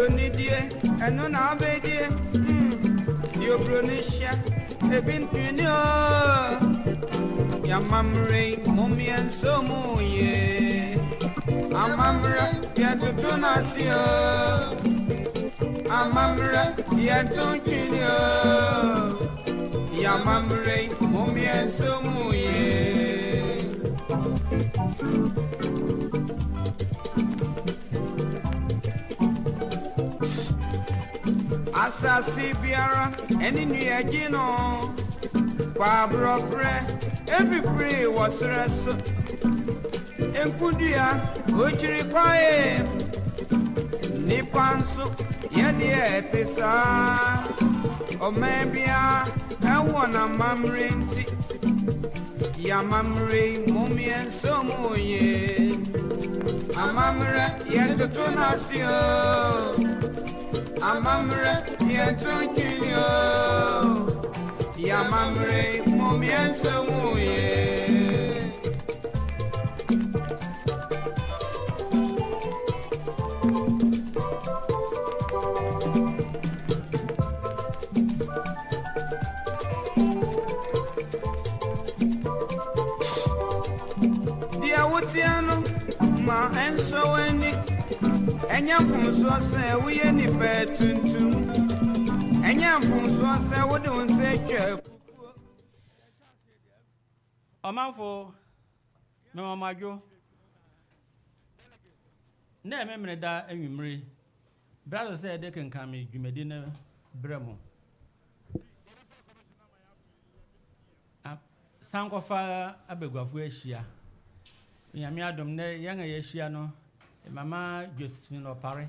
obroni die, ɛno na wobɛdie. Deɛ obroni hyɛ, ebi ntwene o. Yɛamammerɛ yi, mom yɛnsɔ mu yie. Amammerɛ, yɛntoto no ase o. Amammerɛ, yɛnto ntwene o. Yɛamammerɛ yi, mom yɛnsɔ mu yie. Asase biara ɛne nua gye no kwaborɔfrɛ efifiri wɔ serɛ so nkudua okyiri kwae nipa nso yɛdeɛ ɛte saa ɔman biara ɛwɔ n'amammerɛ nti yɛamammerɛ yi mom yɛnsɔ mu yie amammerɛ yɛntoto n'ase o amammerɛ yɛnto ntwene o yɛamammerɛ yi mom yɛnsɔ mu yie. Deɛ woteɛ no ma ɛnsɔ w'ani ɛnyɛ mfomsoɔ sɛ woyɛ nipa tuntum ɛnyɛ mfomsoɔ sɛ wode wo nsa atwa kukuo. Ɔmanfo, mema mo adwo. Nnɛ yɛ Memeneda anwummere, bere aso sɛ yɛde kenkan me dwumadi no brɛ mo. Sankɔfa abaguafo ahyia. Onyame adom, nnɛ yɛn a yɛahyia no, Mama Josephine Opare,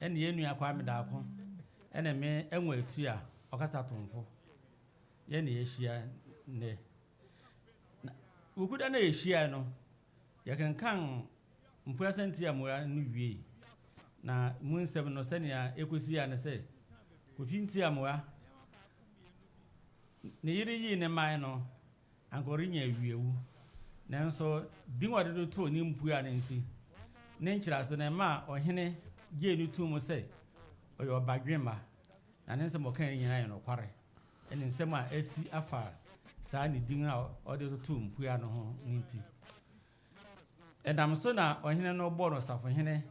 ɛne yɛn nua Kwame Daako, ɛne me Enwa Atua, ɔkasa tomfo. Yɛn na yɛahyia nnɛ. Na Wukuda no a yɛhyiae no, yɛkenkan Mpuasa Ntiamoa no wiei. Na mu nsɛm no, sɛnea ekosii ara ne sɛ, Kofi Ntiamoa ne yere yii ne mae no, anka ɔrenya awiawu. Nanso din a ɔde totoo ne mpua no nti, ne nkyerɛase no, ɛmaa ɔhene gyee no toom sɛ ɔyɛ ɔbadwemma, na ne nsɛm a ɔkae no nyinaa yɛ nokware. Ne nsɛm a asi afa saa ne din a ɔde totoo mpua no ho no nti. Ɛnam so na ɔhene no bɔɔ no safohene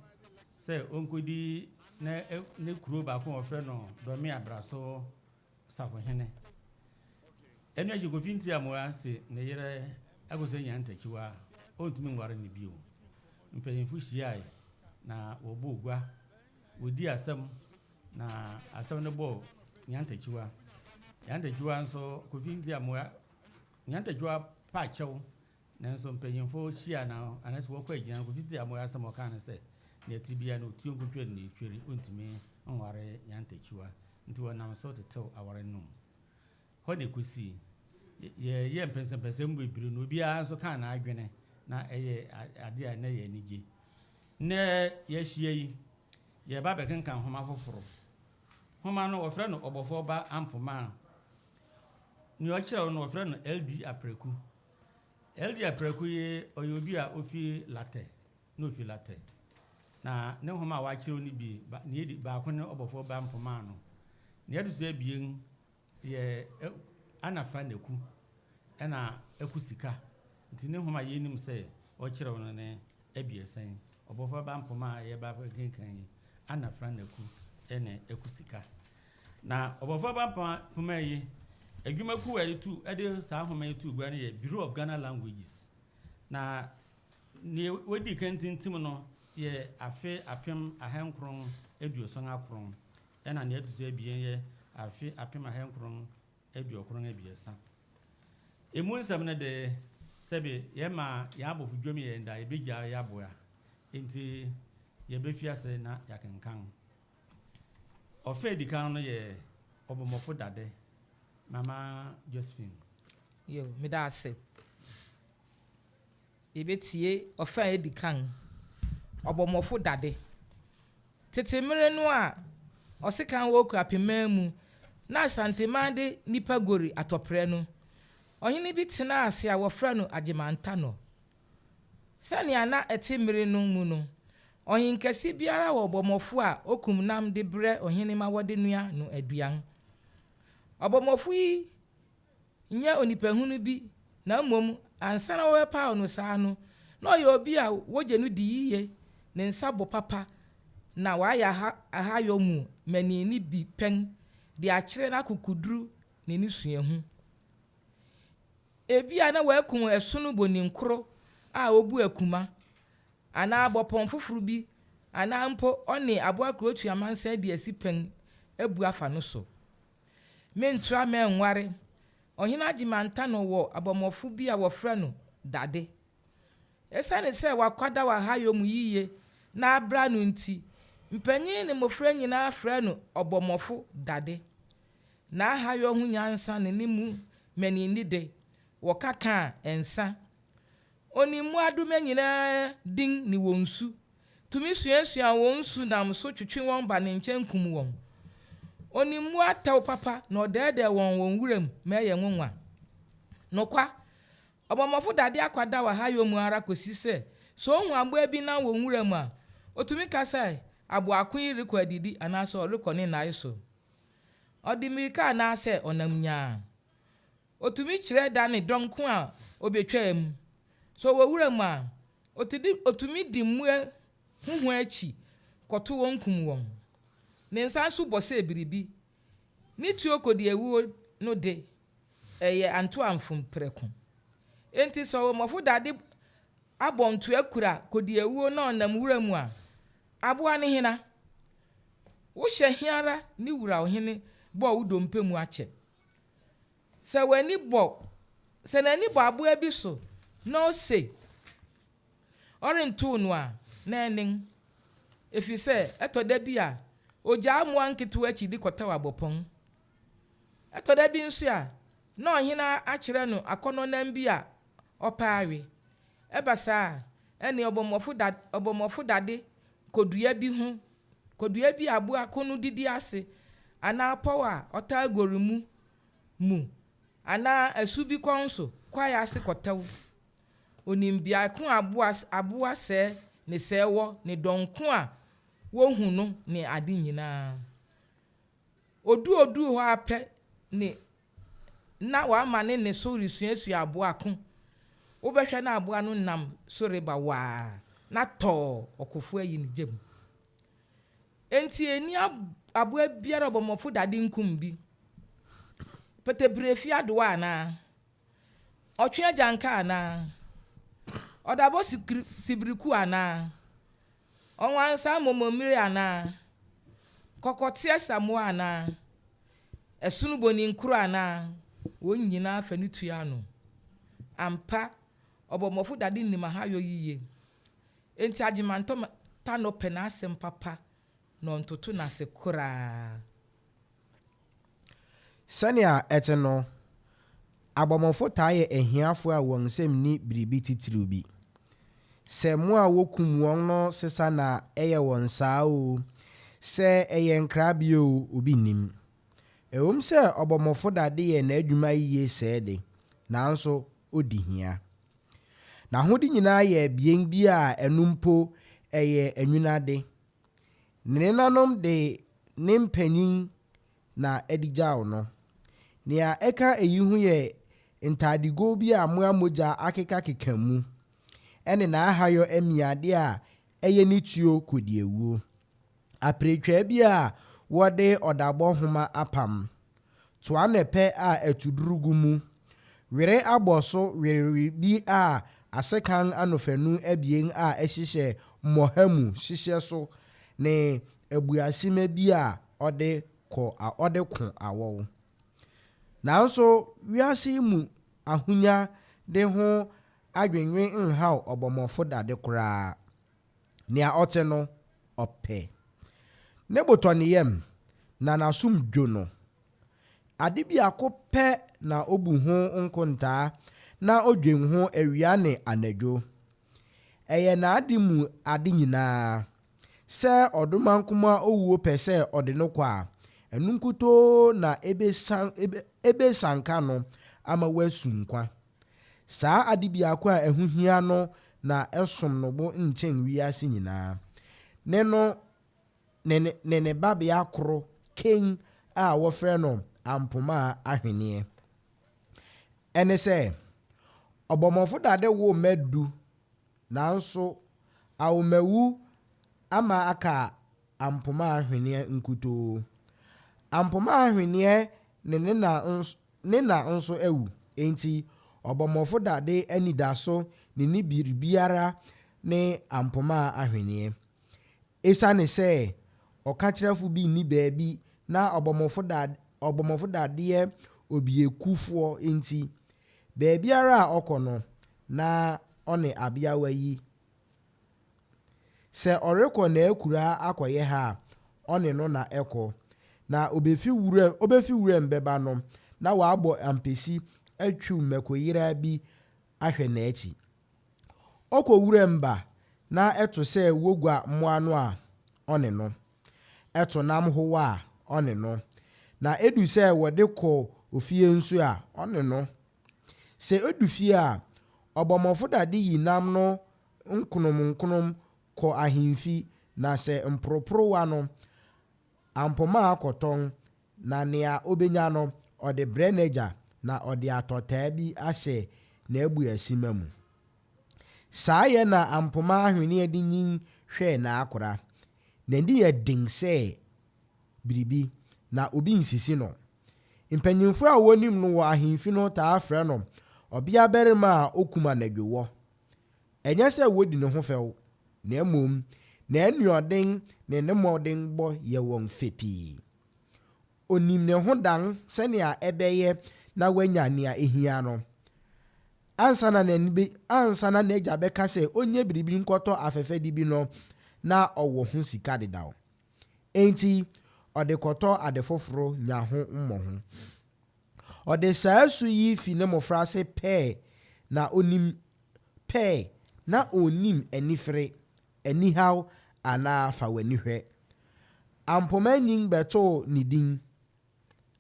sɛ onkodi ne ne kurow baako a wɔfrɛ no Dɔme Abraso safohene. Ɛno akyi Kofi Ntiamoa se ne yere Akosua nya ntakyiwa a, ontumi nware no bio. Mpanyimfo hyiae na wɔbɔɔ gua, wodii asɛm na asɛm no bɔɔ Nyantakyiwa. Nyantakyiwa nso Kofi Ntiamoa Nyantakyiwa pa kyɛw. Nanso mpanyimfo hyia no anaasɛ wɔkɔ agyina no, Kofi Ntiamoa asɛm a ɔkaa ne sɛ, nea ɛte biara no, otuo nkotwa no na etweri, ontumi nware Nyantakyiwa. Nti wɔnam so tetew aware no mu. Hɔ na ekosii. Yɛyɛɛ mpɛnsɛmpɛnsɛm bebree na obiara nso kaa n'adwene na ɛyɛɛ ade a na ɛyɛ anigye. Nnɛ yɛahyia yi, yɛreba abɛkenkan nhoma foforo. Nhoma no, wɔfrɛ no Ɔbɔfoɔ Ba Ampomaa. Nea ɔkyerɛw no, wɔfrɛ no LD. Apraku. LD. Apraku yi, ɔyɛ obi a ofi Latɛ, na ofi Latɛ. Na ne nhoma a wakyerɛw no bi, nea edi baako ne Ɔbɔfoɔ Ba Ampomaa no. Nea ɛto so abien yɛ Ana Fra Naku, ɛna Aku Sika. Nti ne nhoma a yenim sɛ ɔkyerɛw no ne abiɛsa yi, Ɔbɔfoɔ Ba Mpoma a yɛreba abɛkenkan yi, Ana Fra Naku ne Aku Sika. Na Ɔbɔfoɔ Ba Mpoma yi, adwumakuw a yɛde tu de saa nhoma yi too gua no yɛ Bureau of Ghana Languages. Na nea wodii kan tintim no yɛ afe 1979, ɛna nea ɛto so abien yɛ afe 1993. Emu nsɛm no de, sɛbe yɛma yɛn abɔfo dwom yɛn da, yebegyaa yɛn aboa. Enti yɛbefi ase na yɛakenkan. Ɔfã a edi kan no yɛ Ɔbɔmmɔfo Dade, Mama Josephine. Yo, meda ase. Yɛbɛtie ɔfã a edi kan, Ɔbɔmmɔfo Dade. Tete mmere no a ɔsekan wɔ Okuapeman mu na Asanteman de nnipa gori atɔprɛ no, ɔhene bi tenaa ase a wɔfrɛ no Agyemantanɔ. Sɛnea na ɛte mmere no mu no, Ɔhenkɛse biara wɔ ɔbɔmmɔfo a okum nam de brɛ ɔhene ma wɔde noa no aduan. Ɔbɔmmɔfo yi nyɛ onipahunu bi na mmom ansa na wɔbɛpaw no saa no, na ɔyɛ obi a wogye no di yiye, ne nsa bɔ papa, na wayɛ ahayɔ mu mmaninne bi pɛn de akyerɛ n'akokoduru ne ne suahu. Ebia na wakum ɛsono boninkoro a obu akuma, anaa abɔpɔn foforo bi, anaa mpo ɔne aboa kurotua amansan adi asi pɛn abu afa no so. Mentra mɛnware, Ɔhene Agyeman Tano wɔ abɔmmɔfo bi a wɔfrɛ no Dade. Esiane sɛ wakwadaw ahayɔ mu yiye na abra no nti, mpanyin ne mmofra nyinaa frɛ no Ɔbɔmmɔfo Dade. N'ahayɔ ho nyansa ne ne mu mmaninne de, wɔka kaa nsa. Onim mmoadoma nyinaa din ne wɔn su, tumi suasua wɔn su nam so twetwe wɔn ba ne nkyɛn kum wɔn. Onim mmoa tɛw papa na ɔdɛɛdɛɛ wɔn wɔ nwuram ma ɛyɛ nwonwa. Nokwa, Ɔbɔmmɔfo Dade akwadaw ahayɔ mu ara kosi sɛ, sɛ ohu aboa bi nam wɔ nwura mu a, otumi ka sɛ aboako yi rekɔ adidi anaasɛ ɔrekɔ ne nnae so. Ɔde mmirika anaasɛ ɔnam nyaa. Otumi kyerɛ da ne dɔn ko a obetwaa mu. Sɛ ɔwɔ wura mu a, otumi di mmoa huhu akyi kɔto wɔn kum wɔn. Ne nsa nso bɔ sɛ biribi. Ne tuo kodi awuo no de, ɛyɛ antoamfom prɛko. Enti sɛ Ɔbɔmmɔfo Dade abɔ ntoa kura kodi awuo na ɔnam wura mu a, aboa ne hena? Wohyɛ he ara ne wura ɔhene bɔɔ wo dompe mu akyɛ. Sɛ w'ani bɔ sɛ n'ani bɔ aboa bi so na ose ɔrentow no a, na ɛnen. Efisɛ ɛtɔ da bi a, ogyaa mmoa nketewa akyi de kɔtɛw abɔpɔn. Ɛtɔ da bi nso a, na ɔhene akyerɛ no akɔnnɔnam bi a ɔpɛ awe. Ɛba saa a, ɛne Ɔbɔmmɔfo Dade kodua bi ho kodua bi a aboa ko no didi ase anaa pɔw a ɔtaa gori mu mu anaa asu bi kɔn so kwae ase kɔtɛw. Onim beae a aboa aboa sɛɛ ne sɛɛ wɔ ne dɔnko a wohu no ne ade nyinaa. Odu oduu hɔ ara pɛ ne na wama ne nne so resuasua aboa ko. Wobɛhwɛ na aboa no nam so reba waa na tɔɔ ɔkofo ayi ne gyam. Enti enni aboa biara a Ɔbɔmmɔfo Dade nkum bi. Petebirefi adowa anaa? Ɔtwe agyanka anaa? Ɔdabɔ sibiriku anaa? Ɔnwansa mmɔmmɔmmire anaa? Kɔkɔteɛ samoa anaa? Ɛsono boninkoro anaa? Wɔn nyinaa fa ne tua ano. Ampa, Ɔbɔmmɔfo Dade nim ahayɔ yiye. Enti Agyeman Tano pɛ n'asɛm papa na ɔntoto n'ase koraa. Sɛnea ɛte no, abɔmmɔfo taa yɛ ahiafo a wɔn nsam nni biribi titiriw bi. Sɛ mmoa a wokum wɔn no sesa na ɛyɛ wɔn saa oo, sɛ ɛyɛ nkrabea oo, obi nnim. Ɛwom sɛ ɔbɔmmɔfo dade yɛ n'adwuma yiye sɛɛ de, nanso odi hia. N'ahode nyinaa yɛ abien bi a ɛno mpo ɛyɛ anwunnade. Ne nenanom de ne mpanyin na ɛde gyaw no. Nea ɛka eyi ho yɛ ntadegow bi a mmoa mogya akekakeka mu, ɛne n'ahayɔ amiade a ɛyɛ ne tuo kodiawuo. Apiretwaa bi a wɔde ɔdabɔ nhoma apam, toa nɛpɛ a atuduru gu mu, were abɔ so werewe bi a asekan anofanu abien a ɛhyehyɛ mmɔha mu hyehyɛ so ne abuasima bi a ɔde kɔ ɔde ko awɔw. Nanso wiase yi mu ahonya de ho adwennwen nhaw ɔbɔmmɔfo dade koraa. Nea ɔte no, ɔpɛ. Ne bo tɔ ne yam, na n'asom dwo no. Ade biako pɛ na obu ho nkontaa na odwen ho awia ne anadwo. Ɛyɛ n'ade mu ade nyinaa. Sɛ ɔdomankoma owuo pɛ sɛ ɔde no kɔ a, ɛno nkutoo na ebesan ebe ebesanka no ama wasu nkwa. Saa ade biako a ɛho hia no na ɛsom no bo nkyɛn wiase nyinaa. ne no ne ne ne babea koro Ken a wɔfrɛ no Ampomaa Ahweneɛ. Ɛne sɛ, Ɔbɔmmɔfo Dade woo mma du, nanso awomawu ama aka Ampomaa Ahweneɛ nkutoo. Ampomaa Ahweneɛ ne ne na nso ne na nso awu, enti Ɔbɔmmɔfo Dade anidaso ne ne biribiara ne Ampomaa Ahweneɛ. Esiane sɛ ɔkakyerɛfo bi nni baabi na ɔbɔmmɔfo da ɔbɔmmɔfo Dade yɛ obiekufoɔ nti, baabiara a ɔkɔ no, na ɔne abeawa yi. Sɛ ɔrekɔ n'akuraa akɔyɛ ha a, ɔne no na ɛkɔ. Na obefi wuram obefi wuram bɛba no, na wabɔ ampesi atwiw mmakoyera bi ahwɛ n'akyi. Ɔkɔ wuram ba na ɛto sɛ wogua mmoa no a, ɔne no. Ɛto nam hoa a, ɔne no. Na edu sɛ wɔde kɔ ofie nso a, ɔne no. Sɛ odu fie a, Ɔbɔmmɔfo Dade yi nam no nkonomnkonom kɔ ahemfi na sɛ mporoporowa no, Ampomaa kɔtɔn, na nea obenya no, ɔde brɛ n'agya na ɔde atɔtaa bi ahyɛ n'abuasima mu. Saa yɛ na Ampomaa Ahweneɛ de nyin hwɛɛ n'akora. N'ani yɛ den sɛ biribi, na obi nsisi no. Mpanyimfo a wonim no wɔ ahemfi no taa frɛ no ɔbeabarima a okum anadwo wɔ. Ɛnyɛ sɛ wodi ne ho fɛw, na mmom n'anuɔden ne ne mmɔdenbɔ yɛ wɔn fɛ pii. Onim ne ho dan sɛnea ɛbɛyɛ na wanya nea ehia no. Ansa na n'ani be ansa na n'agya bɛka sɛ onnye biribi nkɔtɔ afɛfɛde bi no, na ɔwɔ ho sika dedaw. Enti ɔde kɔtɔ ade foforo nya ho mmɔho. Ɔde saa su yi fi ne mmofraase pɛɛ na onim pɛɛ na onnim anifere, anihaw anaa fa w'ani hwɛ. Ampoma nyin bɛtoo ne din.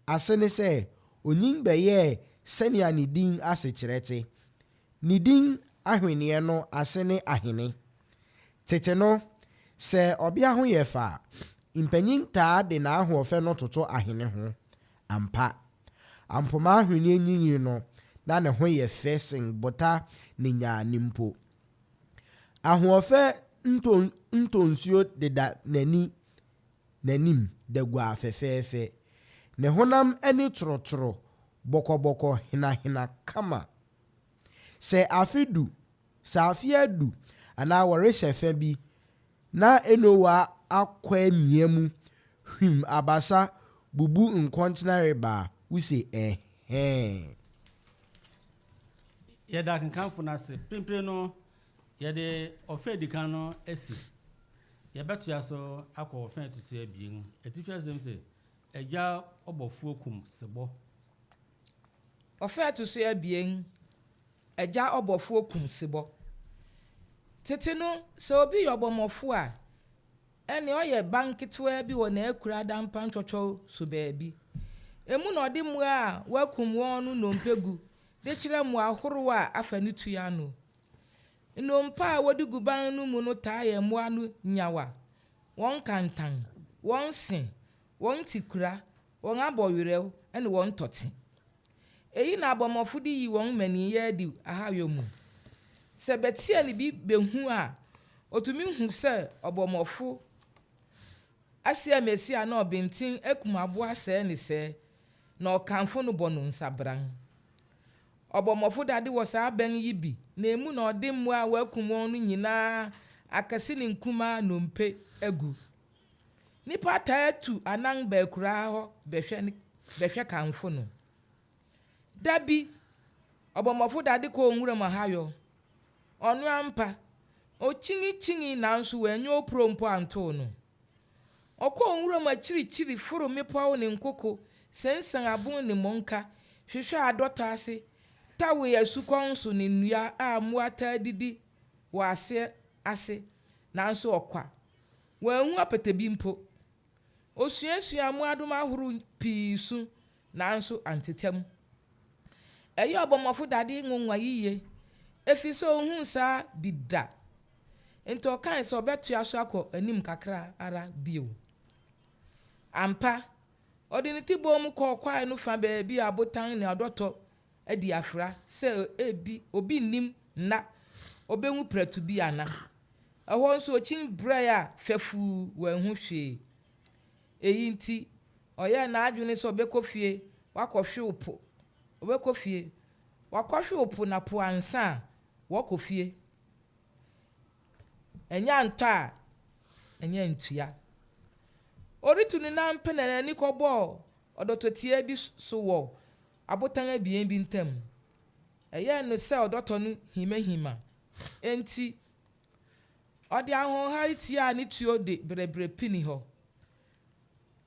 Ase ne sɛ, onyin bɛyɛɛ sɛnea ne din asekyerɛ te. Ne din Ahweneɛ no ase ne ahene. Tete no, sɛ ɔbea ho yɛ fɛ a, mpanyin taa de n'ahoɔfɛ no toto ahene ho. Ampa, Ampoma Ahweneɛ nyinii no, na ne ho yɛ fɛ sen bota ne nyaane mpo. Ahoɔfɛ ntɔ ntɔnsuo deda n'ani n'anim daguaa fɛfɛɛfɛ. Ne honam ani torotoro bɔkɔbɔkɔ henahena kama. Sɛ afe du, sɛ afe adu anaa wɔrehyɛ fa bi, na Enowa akɔ amia mu, hwim abasa, bubu nkɔnkyena reba a, wuse ɛhɛn. Yɛda akenkanfo no ase. Mprempren no, yɛde ɔfã a edi kan no asi. Yɛbɛtoa so akɔ ɔfã a ɛto so abien. Atifi asɛm se, Agya ɔbɔfoɔ kum sebɔ. Ɔfã a ɛto so abien, Agya ɔbɔfoɔ kum sebɔ. Tete no, sɛ obi yɛ ɔbɔmmɔfo a, ɛnne ɔyɛ ban ketewaa bi wɔ n'akura adampan twɔtwɔw so baabi. Emu na ɔde mmoa a wɔakum wɔn no nnompe gu de kyerɛ mmoa ahorow a afa ne tu ano. Nnompe a wode gu ban no mu no taa yɛ mmoa no nyawa, wɔn kantan, wɔn se, wɔn tikura, wɔn abɔwerɛw, ne wɔn tɔte. Eyi na abɔmmɔfo de yi wɔn mmaninyɛ adi ahayɔ mu. Sɛ bɛteɛ bi behu a, otumi hu sɛ ɔbɔmmɔfo asiamasi anaa ɔbenten akum aboa sɛɛ ne sɛɛ, na ɔkamfo no bɔ no nsabran. Ɔbɔmmɔfo Dade wɔ saa abɛn yi bi, na emu na ɔde mmoa a wɔakum wɔn no nyinaa, akɛse ne nkumaa nnompe agu. Nnipa taa tu anan ba akuraa hɔ bɛhwɛ bɛhwɛ kamfo no. Da bi, ɔbɔmmɔfo Dade kɔɔ nwuram ahayɔ. Ɔno ampa, okyinikyinii nanso wannya opurow mpo antoo no. Ɔkɔɔ nwuram akyirikyiri foro mmepɔw ne nkoko, sensan abon ne mmɔnka, hwehwɛɛ adɔtɔ ase, tawee asukɔn so ne nnua a mmoa taa didi wɔ ase ase, nanso ɔkwa. Wanhu apete bi mpo. Osuasuaa mmoadoma ahorow pii su, nanso antetɛm. Ɛyɛɛ ɔbɔmmɔfo Dade nwonwa yiye, efisɛ onhuu saa bi da. Enti ɔkae sɛ ɔbɛtoa so akɔ anim kakra ara bio. Ampa, ɔde ne ti bɔɔ mu kɔɔ kwae no fã baabi a abotan ne adɔtɔ adi afra sɛ ebi obi nnim na obehu prɛto bi ana. Ɛhɔ nso okyin brɛe a fafuu wanhu hwee. Eyi nti, ɔyɛɛ n'adwene sɛ ɔbɛkɔ fie wakɔhwew po ɔbɛkɔ fie wakɔhwew po na po ansa a wɔkɔ fie. Ɛnyɛ antɔ a, ɛnyɛ antua. Ɔretu ne nan pɛ na n'ani kɔbɔɔ ɔdɔtɔtiaa bi so wɔ abotan abien bi ntam. Ɛyɛɛ no sɛ ɔdɔtɔ no himahima. Enti, ɔde ahoɔhare tiaa ne tuo de brɛbrɛ pini hɔ.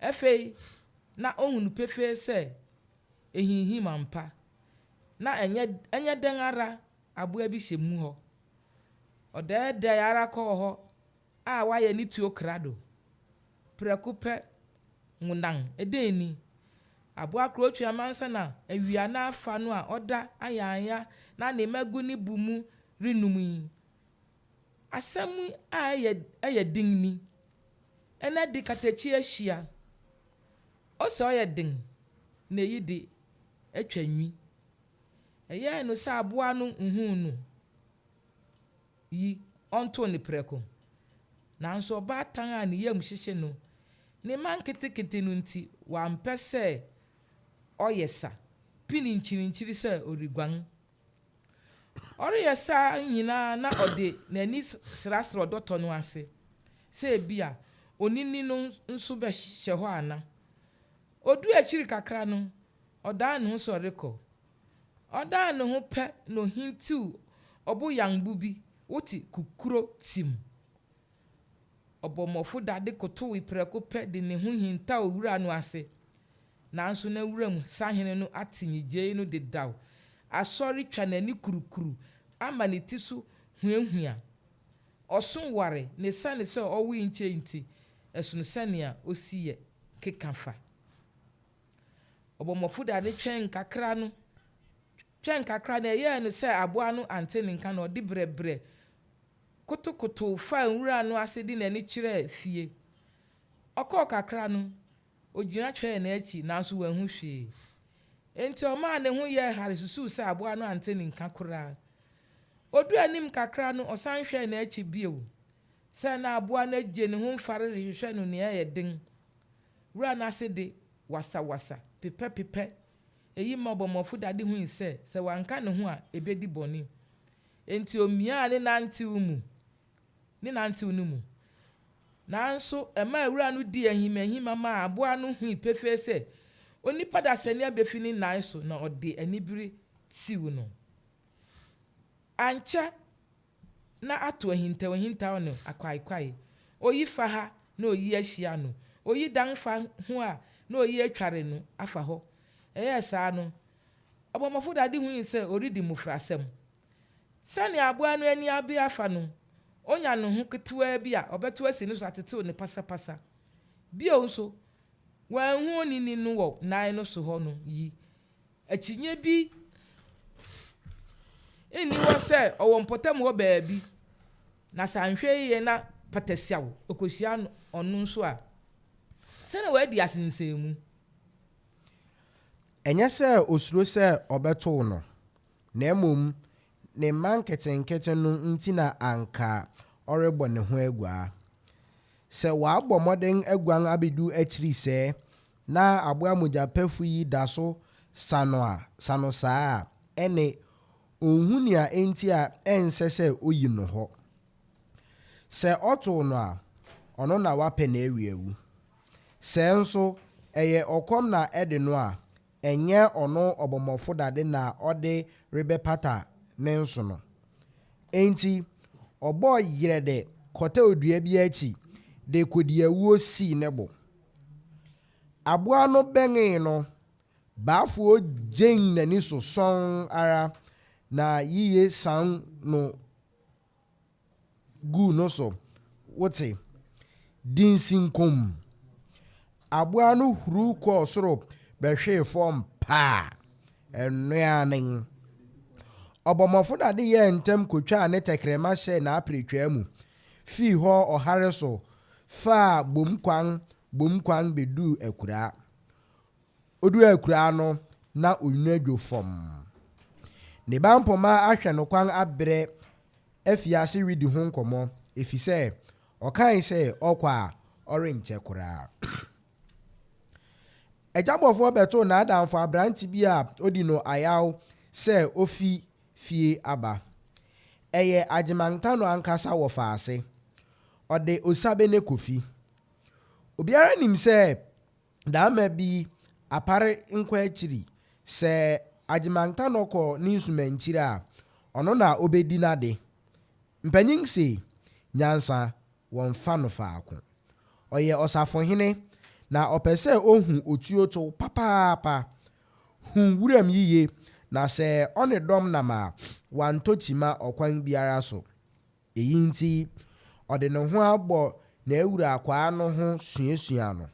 Afei na ohu no pefee sɛ ehinhim ampa, na ɛnyɛ ɛnyɛ dɛn ara aboa bi hyɛ mu hɔ. Ɔdɛɛdɛe ara kɔɔ hɔ a wayɛ ne tuo krado. Prɛko pɛ, nwonan, ɛdɛn ni? Aboa korotwi amansa na awia no afa no a ɔda ayaaya na ne mma gu ne bo mu renum yi. Asɛm a ɛyɛ ɛyɛ den ni. Ɛnnɛ de katakyi ahyia. Ose ɔyɛ den na eyi de atwa nwi. Ɛyɛɛ no sɛ aboa no nhuu no yi, ɔntoo no prɛko. Nanso ɔbaatan a ne yam hyehye no, ne mma nketenkete no nti, wampɛ sɛ ɔyɛ sa, pini nkyirinkyiri sɛ ɔreguan. Ɔreyɛ saa nyinaa na ɔde n'ani srasra ɔdɔtɔ no ase sɛ ebia onini no nso bɛhyɛ hɔ ana. Oduu akyiri kakra no, ɔdan ne ho sɛ ɔrekɔ. Ɔdan ne ho pɛ na ohintiw ɔbo yambo bi, wote kukuro tim. Ɔbɔmmɔfo dade kotowee prɛko pɛ de ne ho hintaw wura no ase. Nanso na wuram sahene no ate nnyigyei no dedaw, asɔre twa n'ani kurukuru ama ne ti so huahua. Ɔso ware, na esiane sɛ ɔwoe nkyɛe nti, ɛsono sɛnea osi yɛ keka fa. Ɔbɔmmɔfo dade twɛn kakra no, twɛn kakra na ɛyɛɛ no sɛ aboa no ante ne nka na ɔde brɛbrɛ kotokotow faa nwura no ase de n'ani kyerɛɛ fie. Ɔkɔɔ kakra no, ogyina twɛɛ n'akyi nanso wanhu hwee. Enti ɔmaa ne ho yɛɛ hare susuw sɛ aboa no ante ne nka koraa. Oduu anim kakra no, ɔsan hwɛɛ n'akyi bio sɛ na aboa no agye ne ho mfare rehwehwɛ no nea ɛyɛ den. Wura no ase de, wasawasa, pepɛpepɛ. Eyi ma ɔbɔmmɔfo dade hui sɛ, sɛ wanka ne ho a, ebedi bɔne. Enti omiaa ne nantew mu, ne nantew no mu. Nanso ɛmaa wura no dii ahimahima maa aboa no hui pefee sɛ onipa dasani abefi ne nnae so na ɔde anibere tiw no. Ankyɛ na ato ahintaw-ahintaw ne akwaekwae. Oyi fa ha na oyi ahyia no, oyi dan fa ho a na oyi atware no afa hɔ. Ɛyɛɛ saa no, ɔbɔmmɔfo dade hui sɛ ɔredi mmofrasɛm. Sɛnea aboa no ani abere afa no, onya ne ho ketewaa bi a, ɔbɛtow asi ne so atetew no pasapasa. Bio nso, wanhu onini no wɔ nnae no so hɔ no yi. Akyinnye bi nni hɔ sɛ ɔwɔ mpɔtam hɔ baabi, na sɛ anhwɛ yiye na patasiaw okohyia ɔno nso a, sɛnea wadi asensɛnmu. Ɛnyɛ sɛ osuro sɛ ɔbɛtow no, na mmom ne mma nketenkete no nti na anka ɔrebɔ ne ho aguaa. Sɛ wabɔ mmɔden aguan abedu akyiri sɛɛ na aboa mogyapɛfo yi da so sa no a sa no saa a, ɛnne onhu nea enti a ɛnsɛ sɛ oyi no hɔ. Sɛ ɔtow no a, ɔno na wapɛ n'awi awu. Sɛ nso ɛyɛ ɔkɔm na ɛde no a, Ɛnyɛ ɔno ɔbɔmmɔfo dade na ɔde rebɛpata ne nsono. Enti, ɔbɔɔ yerɛdɛ kɔtɛw dua bi akyi de kodiawuo sii ne bo. Aboa no bɛnee no, Baafoɔ gyen n'ani so sɔnn ara na yiye san no guu no so, wote? Dinsinkomm! Aboa no huruw kɔɔ soro bɛhwee fam paa. Ɛno ara nen. Ɔbɔmmɔfo dade yɛɛ ntɛm kotwaa ne tɛkrɛma hyɛɛ n'aperetwaa mu. fii hɔ ɔhare so faa bom kwan bom kwan beduu akuraa. Oduu akuraa no, na onwunu adwo fɔmm. Ne ba Mpoma ahwɛ no kwan abrɛ afi ase redi ho nkɔmmɔ efisɛ ɔkae sɛ ɔkɔ a ɔrenkyɛ koraa. Agya Bɔfoɔ bɛtoo n'adamfo aberante bi a odi no ayaw sɛ ofi fie aba. Ɛyɛ Agyemang Tano ankasa wɔfaase. Ɔde Osabene Kofi. Obiara nim sɛ Daama bi apare nkɔ akyiri, sɛ Agyemang Tanɔ kɔ ne nsumankyiri a, ɔno na ɔbɛdi n'ade. Mpanyin se, nyansa, wɔmfa no faako. Ɔyɛ ɔsafohene, na ɔpɛ sɛ ɔhu otuo tow papaapa, hu wuram yiye, na sɛ ɔne dɔm nam a, wantɔ kyima ɔkwan biara so. Eyi nti, ɔde ne ho abɔ n'awurakwaa no ho suasua no.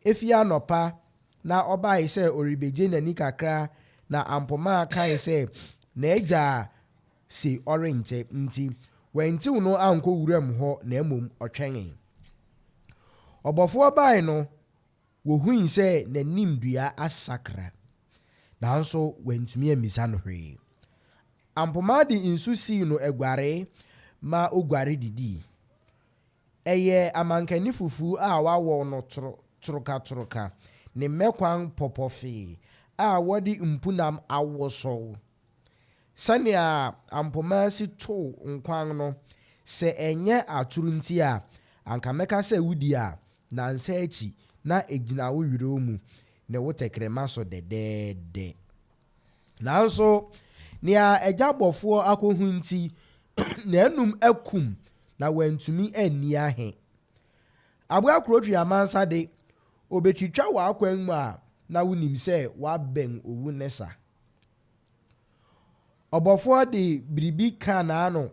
Efi anɔpa na ɔbae sɛ ɔrebegye n'ani kakra na Ampomaa kae sɛ n'agya se ɔrenkyɛ nti, wantiw no ankɔ wuram hɔ na mmom ɔtwɛnee. Ɔbɔfoɔ bae no, wohui sɛ n'animdua asakra, nanso wantumi ammisa no hwee. Ampomaa de nsu sii no aguaree ma oguare didii. Ɛyɛ amankani fufuu a wɔawɔw no torokatoroka ne mmɛkwan pɔpɔfee a wɔde mpunam awosow. Sɛnea Ampomaa si tow nkwan no, sɛ ɛnyɛ atoro nti a, anka mɛka sɛ wudi a, nnansa akyi na egyina wo werɛw mu ne wo tɛkrɛma so dɛdɛɛdɛ. Nanso nea agya bɔfoɔ akɔhu nti, n'anum akum na wantumi anni ahe. Aboa Kurotwi Amansa de, obetwitwa w'akwan mu a na wonim sɛ woabɛn owu ne sa. Ɔbɔfoɔ de biribi kaa n'ano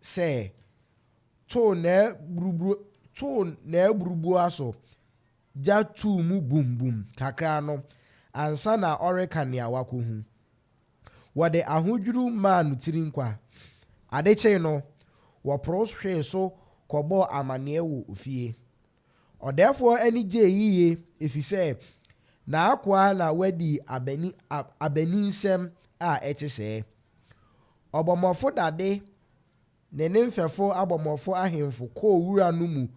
sɛ, Tow n'aburubuo so gya too mu bum-bum kakra no ansa na ɔreka nea wakohu. Wɔde ahodwiriw maa no tiri nkwa. Ade kyee no, wɔporow hwee so kɔbɔɔ amanneɛ wɔ ofie. Ɔdɛɛfoɔ ani gyee yiye efisɛ n'akoa na wadi abaninsɛm a ɛte sɛɛ. Ɔbɔmmɔfo dade ne ne mfɛfo abɔmmɔfo ahemfo kɔɔ wura no mu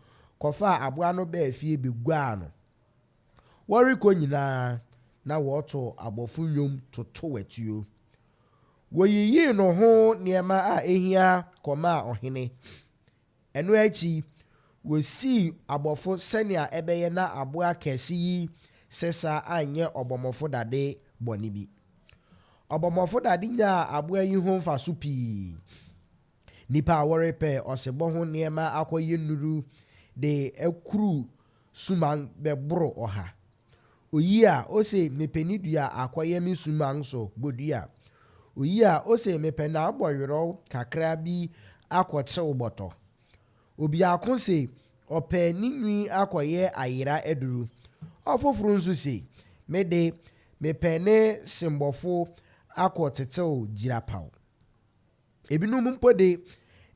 kɔfaa aboa no baa fie beguaa no. Wɔrekɔ nyinaa, na wɔto abɔfo nnwom totow atuo. Woyiyii no ho nneɛma a ehia kɔmaa ɔhene. Ɛno akyi, wosii abɔfo sɛnea ɛbɛyɛ na aboa kɛse yi sesa anyɛ ɔbɔmmɔfo dade bɔne bi. Ɔbɔmmɔfo dade nyaa aboa yi ho mfaso pii. Nnipa a wɔrepɛ ɔsebɔ ho nneɛma akɔyɛ nnuru de akuru suman bɛboro ɔha. Oyi a, ose mepɛ ne dua akɔyɛ me suman so bodua. Oyi a, ose mepɛ n'abɔyerɛw kakra bi akɔkyew bɔtɔ. Obiako se ɔpɛ ne nwi akɔyɛ ayera aduru. Ɔfoforo nso se, me de, mepɛ ne sembɔfo akɔtetew gyirapaw. Ebinom mpo de,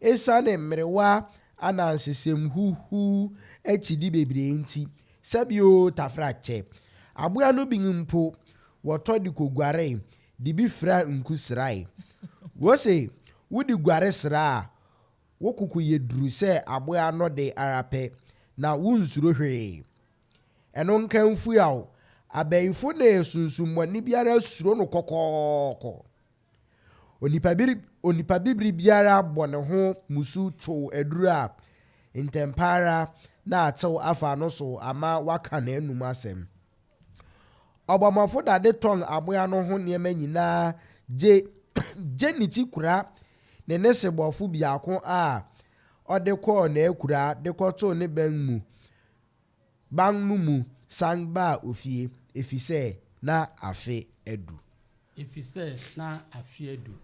esiane mmerewa anansesɛm huhuw akyidi bebree nti, sɛbio tafrakyɛ. Aboa no bi mpo, wɔtɔ de koguare de bi fira nku srae. Wose wode guare sra a, wo koko yɛ duru sɛ aboa no de ara pɛ, na wunsuro hwee. Ɛno nka mfuaw, abayifo ne sunsummoani biara suro no kɔkɔɔkɔ. Onipa bibiri biara bɔ ne ho mmusu tow aduru a, ntɛmpa ara na atew afa no so ama waka n'anom asɛm. Ɔbɔmmɔfo dade tɔn aboa no ho nneɛma nyinaa gye gye ne ti kura ne ne sebɔfo biako a ɔde kɔɔ n'akuraa de kɔtoo ne bɛn mu ban no mu san baa ofie, efisɛ na afe adu. Efisɛ na afe adu.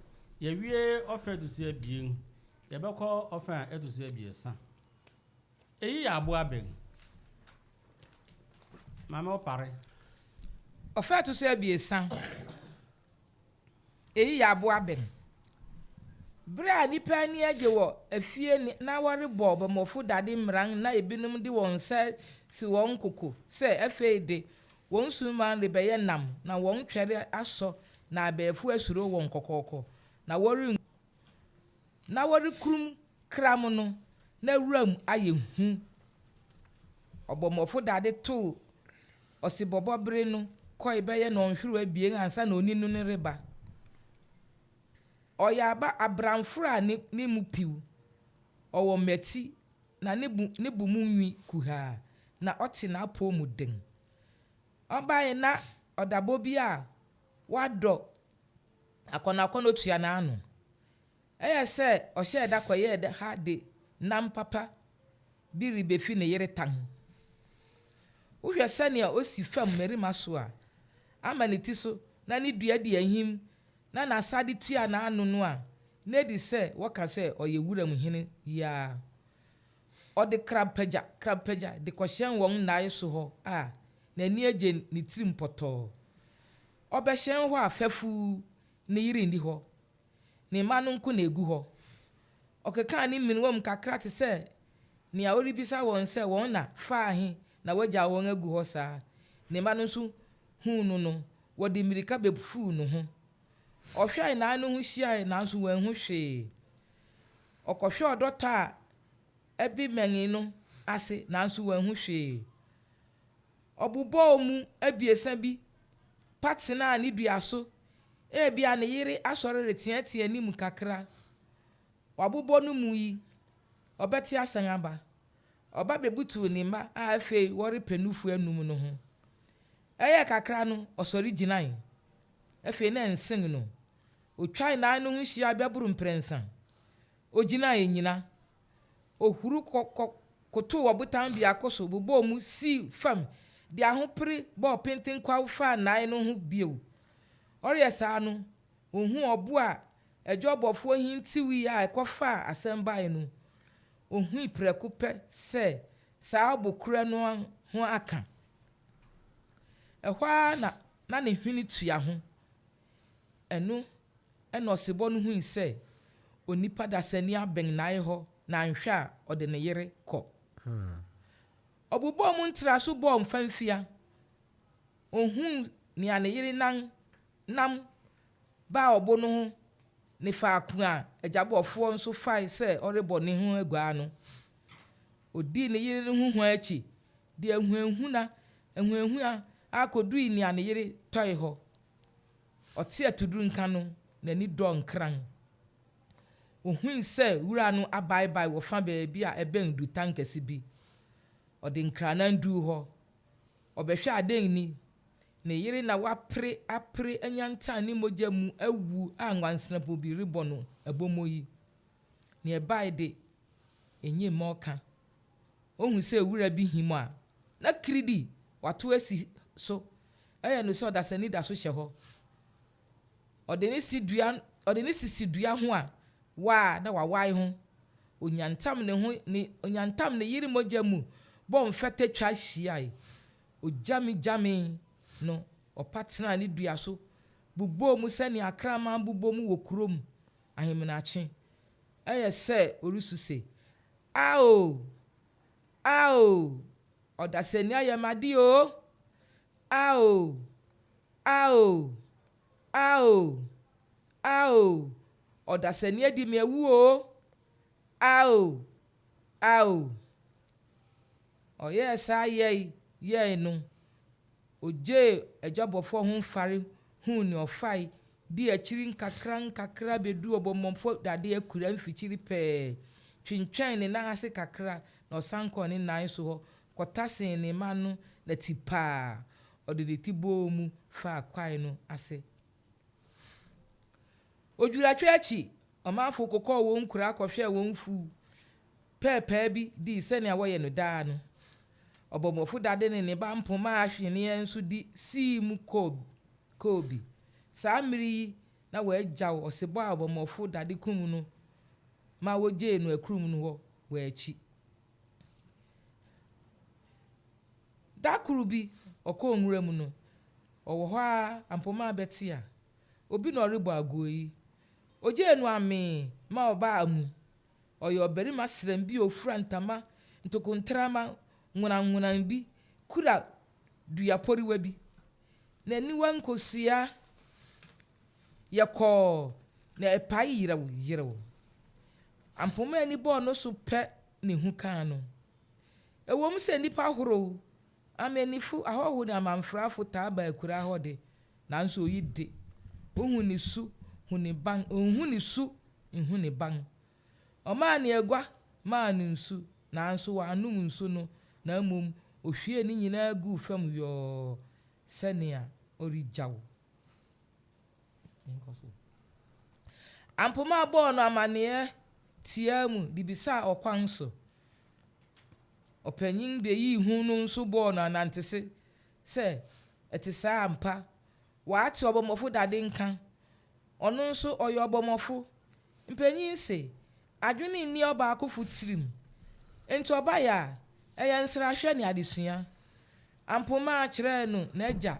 Yɛawie ɔfã a ɛto so abien, yɛbɛkɔ ɔfã a ɛto so abiɛsa. Eyi yɛ aboa bɛn? Maame Opare. Ɔfã a ɛto so abiɛsa. Eyi yɛ aboa bɛn? Bere a nnipa ani agye wɔ afie na wɔrebɔ ɔbɔmmɔfo dade mmran na ebinom de wɔn nsa si wɔn koko sɛ afei de wɔn suman rebɛyɛ nnam na wɔn twɛre asɔ na abɛɛfo asuro wɔn kɔkɔɔkɔ na wɔren na wɔrekurum kram no na wuram ayɛ hu. Ɔbɔmmɔfo dade too ɔsebɔbɔ bere no kɔe bɛyɛ nnɔnhwerew abien ansa na onini no reba. Ɔyɛ aba abramforo a ne ne mu piw. Ɔwɔ mmati na ne bo ne bo mu nwi kuhaa, na ɔte n'apɔw mu den. Ɔbae na ɔdabɔ bi a wadɔ akɔnnɔakɔnnɔ tua n'ano. Ɛyɛ sɛ ɔhyɛɛ da kɔyɛɛ ha de nam papa bi rebefi ne yere tan. Wohwɛ sɛnea osi fam mmarima so a, ama ne ti so na ne dua di ahim na n'asade tua n'ano no a, na edi sɛ wɔka sɛ ɔyɛ wuram hene yi ara. Ɔde krampagya krampagya de kɔhyɛn wɔn nnae so hɔ a, n'ani agye ne tirim pɔtɔɔ. Ɔbɛhyɛn hɔ a fafuu, ne yere nni hɔ. Ne mma no nko na egu hɔ. Ɔkekaa ne menewam kakra te sɛ nea ɔrebisa wɔn sɛ wɔn na faa he na wagyaw wɔn agu hɔ saa. Ne mma no nso huu no no, wɔde mmirika befuw ne ho. Ɔhwɛe nnae no ho hyiae nanso wanhu hwee. Ɔkɔhwɛɛ ɔdɔtɔ a ɛbemmɛnee no ase nanso wanhu hwee. Ɔbobɔɔ mu abiɛsa bi pa tenaa ne dua so. Ebia ne yere asɔre reteɛteɛ anim kakra. Wabobɔ no mu yi, ɔbɛte asan aba. Ɔba bebutuw ne mma a afei wɔrepɛ nufu anum no ho. Ɛyɛɛ kakra no, ɔsɔre gyinae. Afei na ɛnsen no. Otwae nnae no ho hyiae bɛboro mprɛnsa. Ogyinaa nnyina. Ohuruw kɔ kɔ kotow ɔbotan biako so bobɔɔ mu sii fam de ahopere bɔɔ pentenkwaw faa nnae no ho bio. Ɔreyɛ saa no, ohuu ɔbo a adwabɔfoɔ hintiwii a ɛkɔfaa asɛm bae no. Ohui prɛko pɛ sɛ saa ɔbo koro no ho aka. Ɛhɔ ara na na ne hwene tua ho. Ɛno na ɔsebɔ no hui sɛ onipa dasani abɛn nnae hɔ na anhwɛ a ɔde ne yere kɔ. Ɔbobɔɔ mu ntraso bɔɔ mfamfia. Ohuu nea ne yere nan nam baa ɔbo no ho ne faako a agyabɔfoɔ nso fae sɛ ɔrebɔ ne ho aguaa no. Odii ne yere no ho hua akyi de ahunahuna ahunahuna ara kodui nea ne yere tɔe hɔ. Ɔtee atuduru nka no, n'ani dɔɔ nkran. Ohui sɛ wura no abaebae wɔ fa baabi a ɛbɛn dutan kɛse bi. Ɔde nkranan duu hɔ. Ɔbɛhwɛ a dɛn ni? Ne yere na wapere apere anyantan ne mogya mu awu a nwansena bi rebɔ no abomu yi. Nea ɛbae de, enye mma ɔka. Ohu sɛ wura bi him a, na kiridi wato asi so. Ɛyɛ no sɛ ɔdasani da so hyɛ hɔ. Ɔde ne si dua ɔde ne sisi dua ho a, waa na wawae ho. Onyantam ne ho ne onyantam ne yere mogya mu bɔ mfɛtɛ twa hyiae. Ogyamigyamee no, ɔpa tenaa ne dua so bobɔɔ mu sɛnea akraman bobɔ mu wɔ kurom ahemenakye. Ɛyɛ sɛ ɔresu se, Ao! Ao! Ɔdasani ayɛ me ade oo! Ao! Ao! Ao! Ao! Ɔdasani adi me awu oo! Ao! Ao! Ɔyɛɛ saa yɛe yɛe no, ogyee adwabɔfoɔ ho mfare huu nea ɔfae dii akyiri nkakrankakra beduu ɔbɔmmɔfo dade akura mfikyiri pɛɛ, twentwɛn ne nan ase kakra na ɔsan kɔɔ ne nnae so hɔ kɔtasee ne mma no nati paa. Ɔde ne ti bɔɔ mu faa kwae no ase. Odwiratwa akyi, ɔmanfo kokɔɔ wɔn nkuraa kɔhwɛɛ wɔn mfuw pɛɛpɛɛ bi dii sɛnea wɔyɛ no daa no. Ɔbɔmmɔfo dade ne ne ba mpoma ahweneɛ nso di sii mu kɔɔ bi. Saa mmere yi na wɔagyaw ɔsebɔ a ɔbɔmmɔfo dade kum no ma wogyee no akurum no hɔ wɔ akyi. Da koro bi ɔkɔɔ nwura mu no, ɔwɔ hɔ ara ampoma abɛte a, obi na ɔrebɔ agoɔ yi. Ogyee no amee ma ɔbaa mu. Ɔyɛ ɔbarima sram bi a ofura ntama ntokontrama nworanworan bi kura dua poriwa bi. N'aniwa nkosua yɛ kɔɔ na ɛpae yerɛwyerɛw. Ampoma ani bɔɔ no so pɛ na ehu kaa no. Ɛwom sɛ nnipa ahorow, amannifo, ahɔho ne amamfrafo taa ba akuraa hɔ de, nanso oyi de, ohu ne su hu ne ban, onhu ne su nhu ne ban. Ɔmaa no agua maa no nsu, nanso wannom nsu no, na mmom ohwiee ne nyinaa guu fam yɔɔ sɛnea ɔregyaw. Ampoma bɔɔ no amanneɛ tiaa mu de bisaa ɔkwan so. Ɔpanyin beyii hu no nso bɔɔ no anantese sɛ ɛte saa ampa. Wate ɔbɔmmɔfo dade nka. Ɔno nso ɔyɛ ɔbɔmmɔfo. Mpanyin se, adwene nni ɔbaakofo tirim. Enti ɔbae a, ɛyɛ nsrahwɛ ne adesua. Ampoma kyerɛɛ no n'agya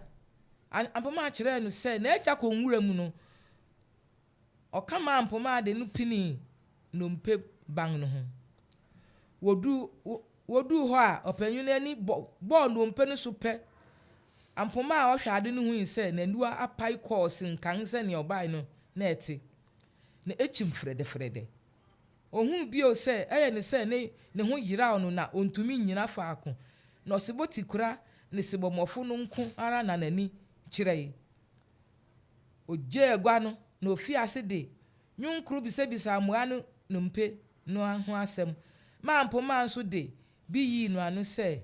Ampoma kyerɛɛ no sɛ n'agya kɔ nwura mu no, ɔka maa Ampoma de no pinii nnompe ban no ho. Woduu woduu hɔ a ɔpanyin no ani bɔ bɔɔ nnompe no so pɛ, Ampoma a ɔhwɛ ade no hui sɛ n'aniwa apae kɔɔ senkan sɛnea ɔbae no na ɛte, na ekyim frɛdɛfrɛdɛ. Ohuu bio sɛ ɛyɛ no sɛ ne ne ho yeraw no na ontumi nnyina faako, na ɔsebɔ tikora ne sebɔmmɔfo no nko ara na n'ani kyerɛe. Ogyee agua no na ofii ase de nnwonkoro bisabisaa mmoa no nnompe no ho asɛm maa Mpomaa nso de bi yii no ano sɛ,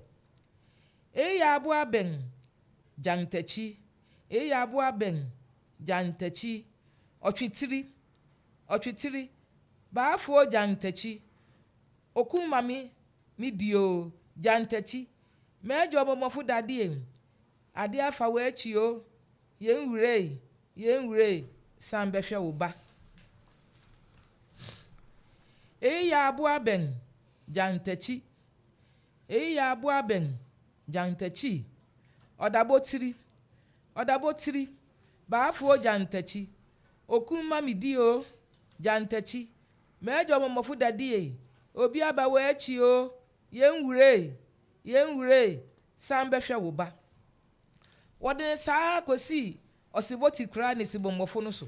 Eyi yɛ aboa bɛn? Gyantakyi. Eyi yɛ aboa bɛn? Gyantakyi. Ɔtwetiri. Ɔtwetiri. Baafoɔ gyantakyi. Okum ma me me di oo. Gyantakyi. M'agya ɔbɔmmɔfo dadeɛ mu. Adeɛ afa w'akyi o, yɛn wura ei, yɛn wura ei, san bɛhwɛ wo ba. Eyi yɛ aboa bɛn? Gyantakyi. Eyi yɛ aboa bɛn? Gyantakyi. Ɔdabotiri, ɔdabotiri, baafoɔ gyantakyi, okum ma me di o, gyantakyi, m'agya ɔbɔmmɔfo dadeɛ ei, obi aba w'akyi o, yɛn wura ei, Yɛn wura ei, san bɛhwɛ wo ba. Wɔde no saa ara kosii ɔsebɔ tikora ne sebɔmmɔfo no so.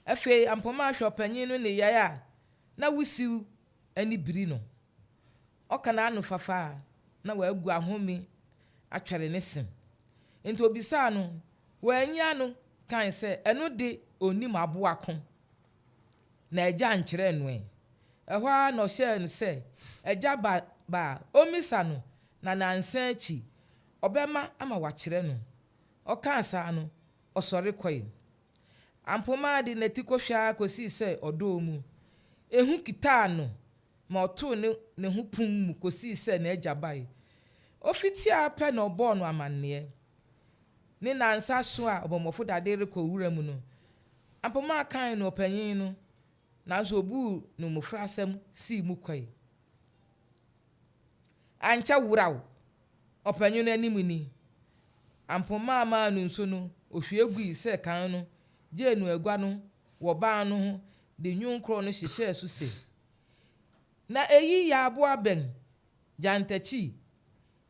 Afei Ampoma hwɛ ɔpanyin no nneyɛe a na wusiw ani biri no. Ɔka n'ano fafa a, na wagu ahome atwɛre ne se. Enti obisaa no, wanyi ano kae sɛ ɛno de onnim aboa ko. Na agya ankyerɛ no ɛ. Ɛhɔ ara na ɔhyɛɛ no sɛ agya ba ba a, ommisa no, na nnansa akyi, ɔbɛma ama wakyerɛ no. Ɔkaa saa no, ɔsɔre kɔe. Ampomaa de n'atikohwɛ ara kosii sɛ ɔdɔɔ mu. Ehu kitaa no ma ɔtoo ne ne ho pon mu kosii sɛ n'agya bae. Ofitii ara pɛ na ɔbɔɔ no amanneɛ. Ne nnansa so a ɔbɔmmɔfo dade rekɔ wura mu no, Ampoma kae no ɔpanyin no, nanso obuu no mmofraasɛm sii mu kɔe. Ankyɛ woraw ɔpanyin no anim ni. Ampoma maa no nsu no, ohwie gui sɛ kan no, gyee no agua no wɔ ban no ho de nnwon koro no hyehyɛɛ so se, Na eyi yɛ aboa bɛn, gyantakyi?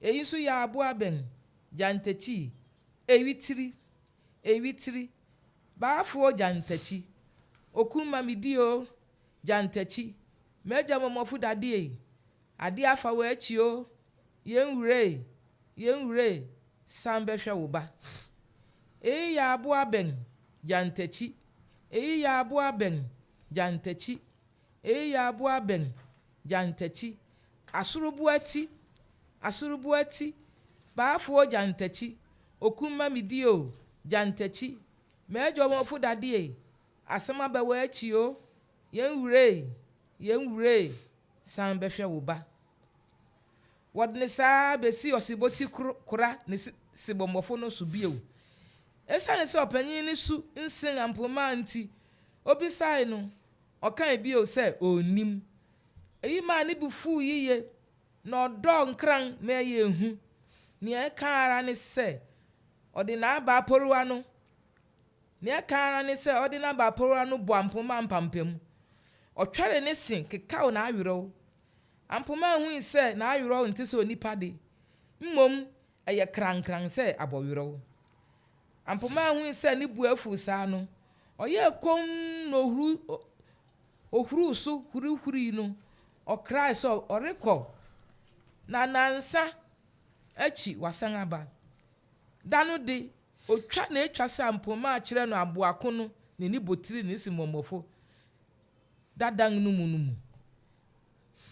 Eyi nso yɛ aboa bɛn, gyantakyi? Ewi tiri, ewi tiri, Baafoɔ gyantakyi, okum ma me di o, gyantakyi, M'agya mɔmɔfo dadeɛ ei, adeɛ afa w'akyi o, Yɛn wura ei, yɛn wura ei, san bɛhwɛ wo ba. Eyi yɛ aboa bɛn, gyantakyi, Eyi yɛ aboa bɛn, gyantakyi, Eyi yɛ aboa bɛn, gyantakyi, Asoroboa ti, asoroboa ti, Baafoɔ gyantakyi, Okum ma me di o, gyantakyi, M'agya ɔbɔfo dade ei, asɛm aba w'akyi o, Yɛn wura ei, yɛn wura ei, san bɛhwɛ wo ba. Wɔde no saa ara besii ɔsebɔ ti kora ne sebɔmmɔfo no so bio. Esiane sɛ ɔpanyin no su nsen ampomaa nti, obisae no, ɔkae bio sɛ onnim. Eyi maa ne bo fuw yiye na ɔdɔɔ nkran ma ɛyɛɛ hu. Nea ɛka ara ne sɛ ɔde n'abaa poriwa no. Nea ɛka ara ne sɛ ɔde n'abapɔwura no bɔ Ampoma mpampam. Ɔtwɛre ne se kekaw n'awerɛw. Ampoma hui sɛ n'awerɛw nte sɛ onipa de, mmom ɛyɛ krankran sɛ abɔwerɛw. Ampoma hui sɛ ne bo afuw saa no, ɔyɛɛ komm na ohuruw so huruhuruwii no, ɔkrae sɛ ɔrekɔ, na nnansa akyi wasan aba. Da no de, otwa na etwa sɛ Ampoma kyerɛ no aboa ko no ne ne botiri ne semɔmmɔfo dadan no mu no mu.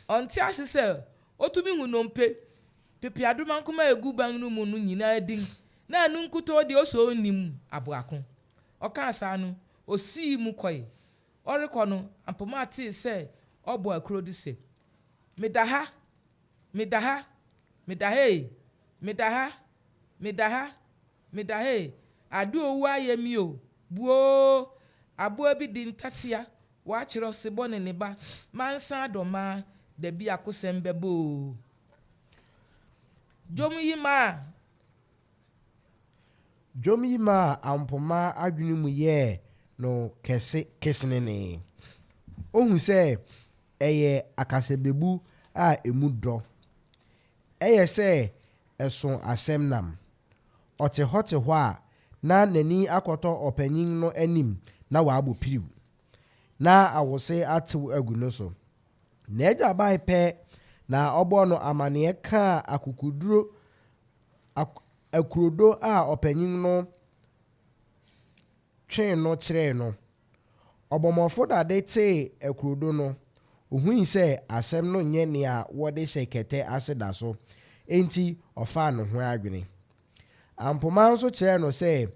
Ɔnte ase sɛ otumi hu nnompe pepeadomankoma a egu ban no mu no nyinaa din, na ɛno nkutoo de ose onnim aboa ko. Ɔkaa saa no, osii mu kɔe. Ɔrekɔ no, Ampoma tee sɛ ɔbɔ akuro de se, Meda ha, meda ha, meda ha ee, meda ha, meda ha, meda ha ee, ade owu ayɛ mi o, buoo, aboa bi di ntatea, wɔakyerɛ ɔsebɔ ne ne ba, mansa adɔmaa, dabi akosɛm bɛbɔ oo. Dwom yi maa Dwom yi maa Ampoma adwene mu yɛɛ no kɛse kesenenee. Ohu sɛ ɛyɛ akasabebu a emu dɔ. Ɛyɛ sɛ ɛso asɛm nam. Ɔte hɔ te hɔ a, na n'ani akɔtɔ ɔpanyin no anim na wabɔ piriw. Na awose atew agu no so. N'agya bae pɛ na ɔbɔɔ no amanneɛ kaa akokoduro akurodo a ɔpanyin no twee no kyerɛɛ no. Ɔbɔmmɔfo dade tee akurodo no, ohui sɛ asɛm no nyɛ nea wɔde hyɛ kɛtɛ ase da so, enti ɔfaa ne ho adwene. Ampoma nso kyerɛɛ no sɛ,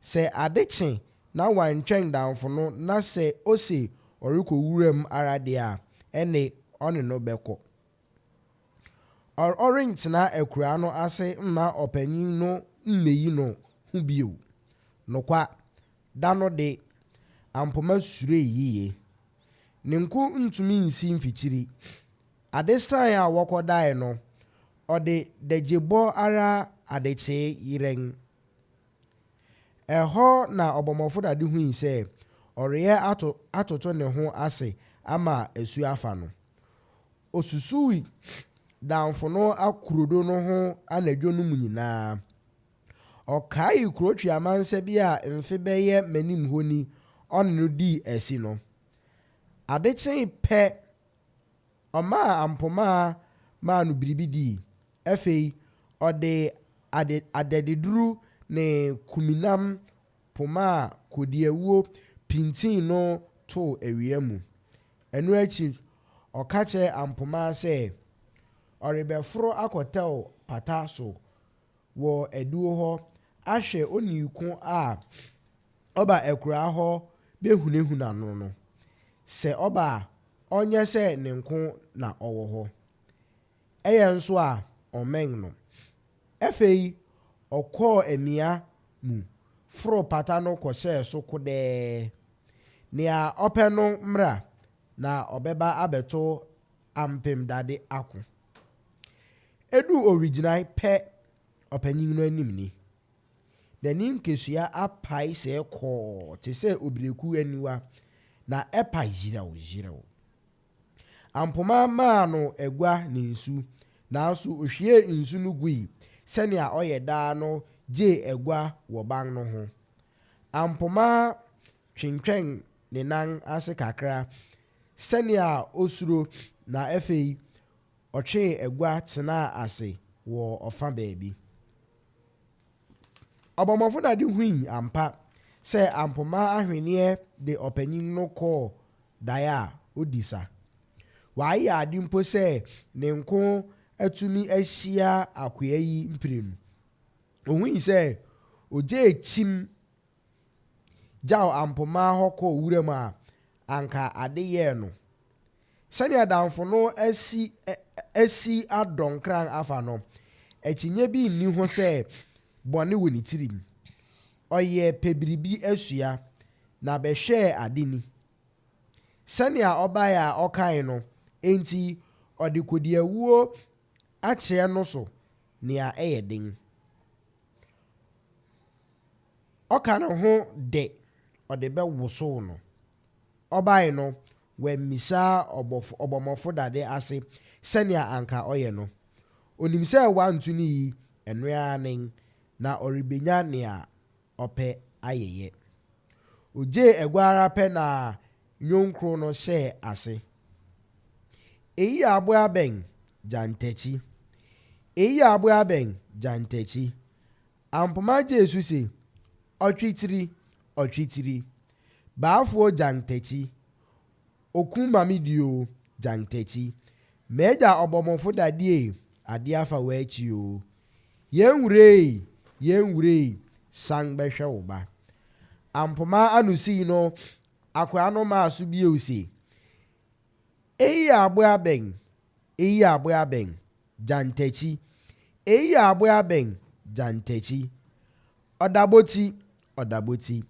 sɛ ade kye na wantwɛn damfo no na sɛ ose ɔrekɔ wuram ara deɛ a, ɛnne ɔne no bɛkɔ. Ɔrentena akuraa no ase mma ɔpanyin no mmeyi no hu bio. Nokwa, da no de, Ampoma suroe yiye. Ne nko ntumi nsi mfikyiri. Ade sae a wɔkɔdae no, ɔde dagyebɔ ara adekyee yerɛn. Ɛhɔ na ɔbɔmmɔfo dade hui sɛ ɔreyɛ ato atoto ne ho ase ama asu afa no. Osusuw damfo no akurodo no ho anadwo no mu nyinaa. Ɔkaee kurotwi amansa bi a mfe bɛyɛ m'anim hɔ ni ɔne no dii asi no. Ade kyee pɛ, ɔmaa Ampoma maa no biribi dii. Afei, ɔde ade adadeduru ne kuminam poma a kodiawuo pintin no too awia mu. Ɛno akyi, ɔka kyerɛɛ Ampoma sɛ ɔrebɛforo akɔtɛw pata so wɔ adiwo hɔ ahwɛ onii ko a ɔba akuraa hɔ behunahuna no no. Sɛ ɔba a, ɔnyɛ sɛ ne nko na ɔwɔ hɔ. Ɛyɛ nso a, ɔmmɛn no. Afei, ɔkɔɔ amia mu foro pata no kɔhyɛɛ so kodɛɛ. Nea ɔpɛ no mmra na ɔbɛba abɛto ampem dade ako. Eduu owigyinae pɛ, ɔpanyin no anim ni. N'ani nkesua apae sɛɛ kɔɔ te sɛ obireku aniwa, na ɛpa yerɛw yerɛw. Ampoma maa no agua ne nsu, nanso ohwiee nsu no gui sɛnea ɔyɛ daa no gyee agua wɔ ban no ho. Ampoma twentwɛn ne nan ase kakra sɛnea osuro na afei ɔtwee agua tenaa ase wɔ ɔfa baabi. Ɔbɔmmɔfo dade hui ampa sɛ Ampoma ahweneɛ de ɔpanyin no kɔɔ dae a odi sa. Wayɛ ade mpo sɛ ne nko atumi ahyia akoa yi mprenu. Ohui sɛ ogyee kyim gyaw Ampoma hɔ kɔɔ wuram a, anka ade yɛɛ no. Sɛnea damfo no asi asi adɔ nkran afa no, akyinnye bi nni ho sɛ bɔne wɔ ne tirim. Ɔyɛ pɛ biribi asua, na bɛhwɛɛ ade ni. Sɛnea ɔbae a ɔkae no, enti ɔde kodiawuo akyerɛ no so nea ɛyɛ den. Ɔka ne ho dɛ. ɔde bɛwosow no. Ɔbae no, wammisa ɔbɔmmɔfo dade ase sɛnea anka ɔyɛ no. Onim sɛ wanto no yi, ɛno ara nen, na ɔrebenya nea ɔpɛ ayɛyɛ. Ogyee agua ara pɛ na nnwonkoro no hyɛɛ ase. Eyi yɛ aboa bɛn? Gyantakyi. Eyi yɛ aboa bɛn? Gyantakyi. Ampoma gyee so se, Ɔtwitiri, ɔtwitiri. Baafoɔ gyantakyi. Oku ma me di oo, gyantakyi. M'agya ɔbɔmmɔfo dadeɛ ei, adeɛ afa w'akyi oo. Yɛn wura ei, yɛn wura ei, san bɛhwɛ wo ba. Ampoma ano sii no, akoa no maa so bio se, Eyi yɛ aboa bɛn? Eyi yɛ aboa bɛn? Gyantakyi. Eyi yɛ aboa bɛn? Gyantakyi. Ɔdabɔti, ɔdabɔti.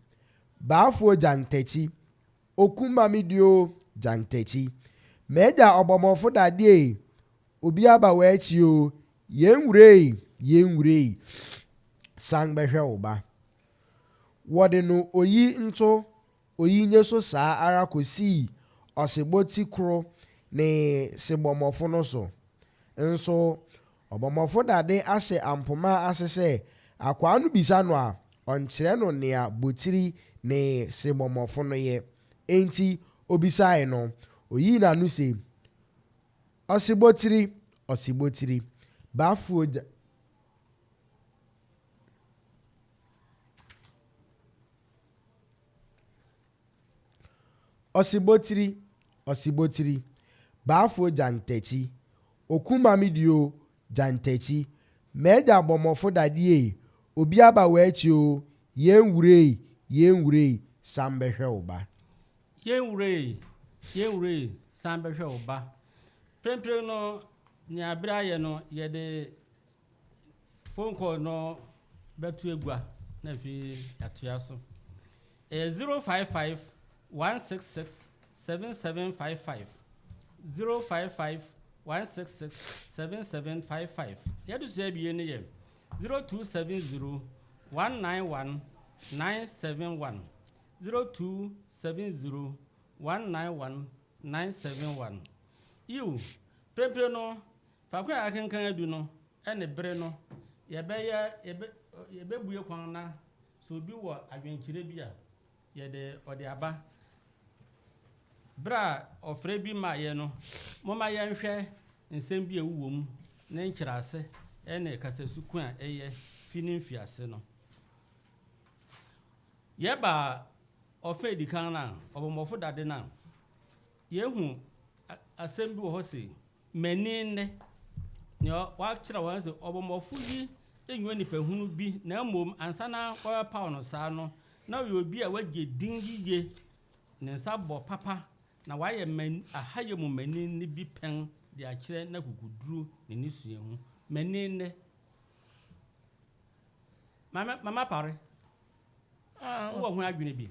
Baafoɔ gyantakyi. Oku ma me di oo, gyantakyi. M'agya ɔbɔmmɔfo dadeɛ ei, obi aba w'akyi oo, yɛn wura ei, yɛn wura ei, san bɛhwɛ wo ba. Wɔde no oyi nto oyi nye so saa ara kosii ɔsebɔ ti koro ne sebɔmmɔfo no so. Nso, ɔbɔmmɔfo dade ahyɛ ampoma ase sɛ akwaa no bisa no a, ɔnkyerɛ no nea botiri ne sebɔmmɔfo no yɛ. Enti, obisae no, oyii n'ano se, Ɔsebɔtiri, ɔsebɔtiri, baafuo gya. Ɔsebɔtiri, ɔsebɔtiri, baafoɔ gyantakyi, oku ma me di o, gyantakyi, m'agya bɔmmɔfo dadeɛ ei, obi aba w'akyi o, yɛn wura ei, yɛn wura ei, san bɛhwɛ wo ba. Yɛn wura ei, yɛn wura ei, san bɛhwɛ wo ba. Mprempren no, nea bere ayɛ no, yɛde Phone call no bɛto agua na afei yɛatoa so. Ɛyɛ 055 166 7755. 055 166 7755. Deɛ ɛto so abien no yɛ 0270 191 971. 0270 191 971. Yiw, mprempren no, Faako a yɛakenkan adu no ne bere no, yɛbɛyɛ yɛbɛ yɛbɛbue kwan na sɛ obi wɔ adwenkyerɛ bi a, yɛde ɔde aba. Bere a ɔfrɛ bi maeɛ no, momma yɛnhwɛ nsɛm bi a ɛwowɔ mu, ne nkyerɛase ne kasasu ko a ɛyɛ fi ne mfiase no. Yɛba ɔfã a edi kan no a, ɔbɔmmɔfo dade no a, yɛhu asɛm bi wɔ hɔ se, M'ani nnɛ. Nea wɔakyerɛw hɔ sɛ ɔbɔmmɔfo yi nyɛ onipahunu bi na mmom ansa na wɔbɛpaw no saa no, na ɔyɛ obi a wagye din yiye, ne nsa bɔ papa, na wayɛ ahayɛ mu mmaninne bi pɛn de akyerɛ n'akokoduru ne ne suahu. M'ani nnɛ. Mama Pare, wowɔ ho adwene bi?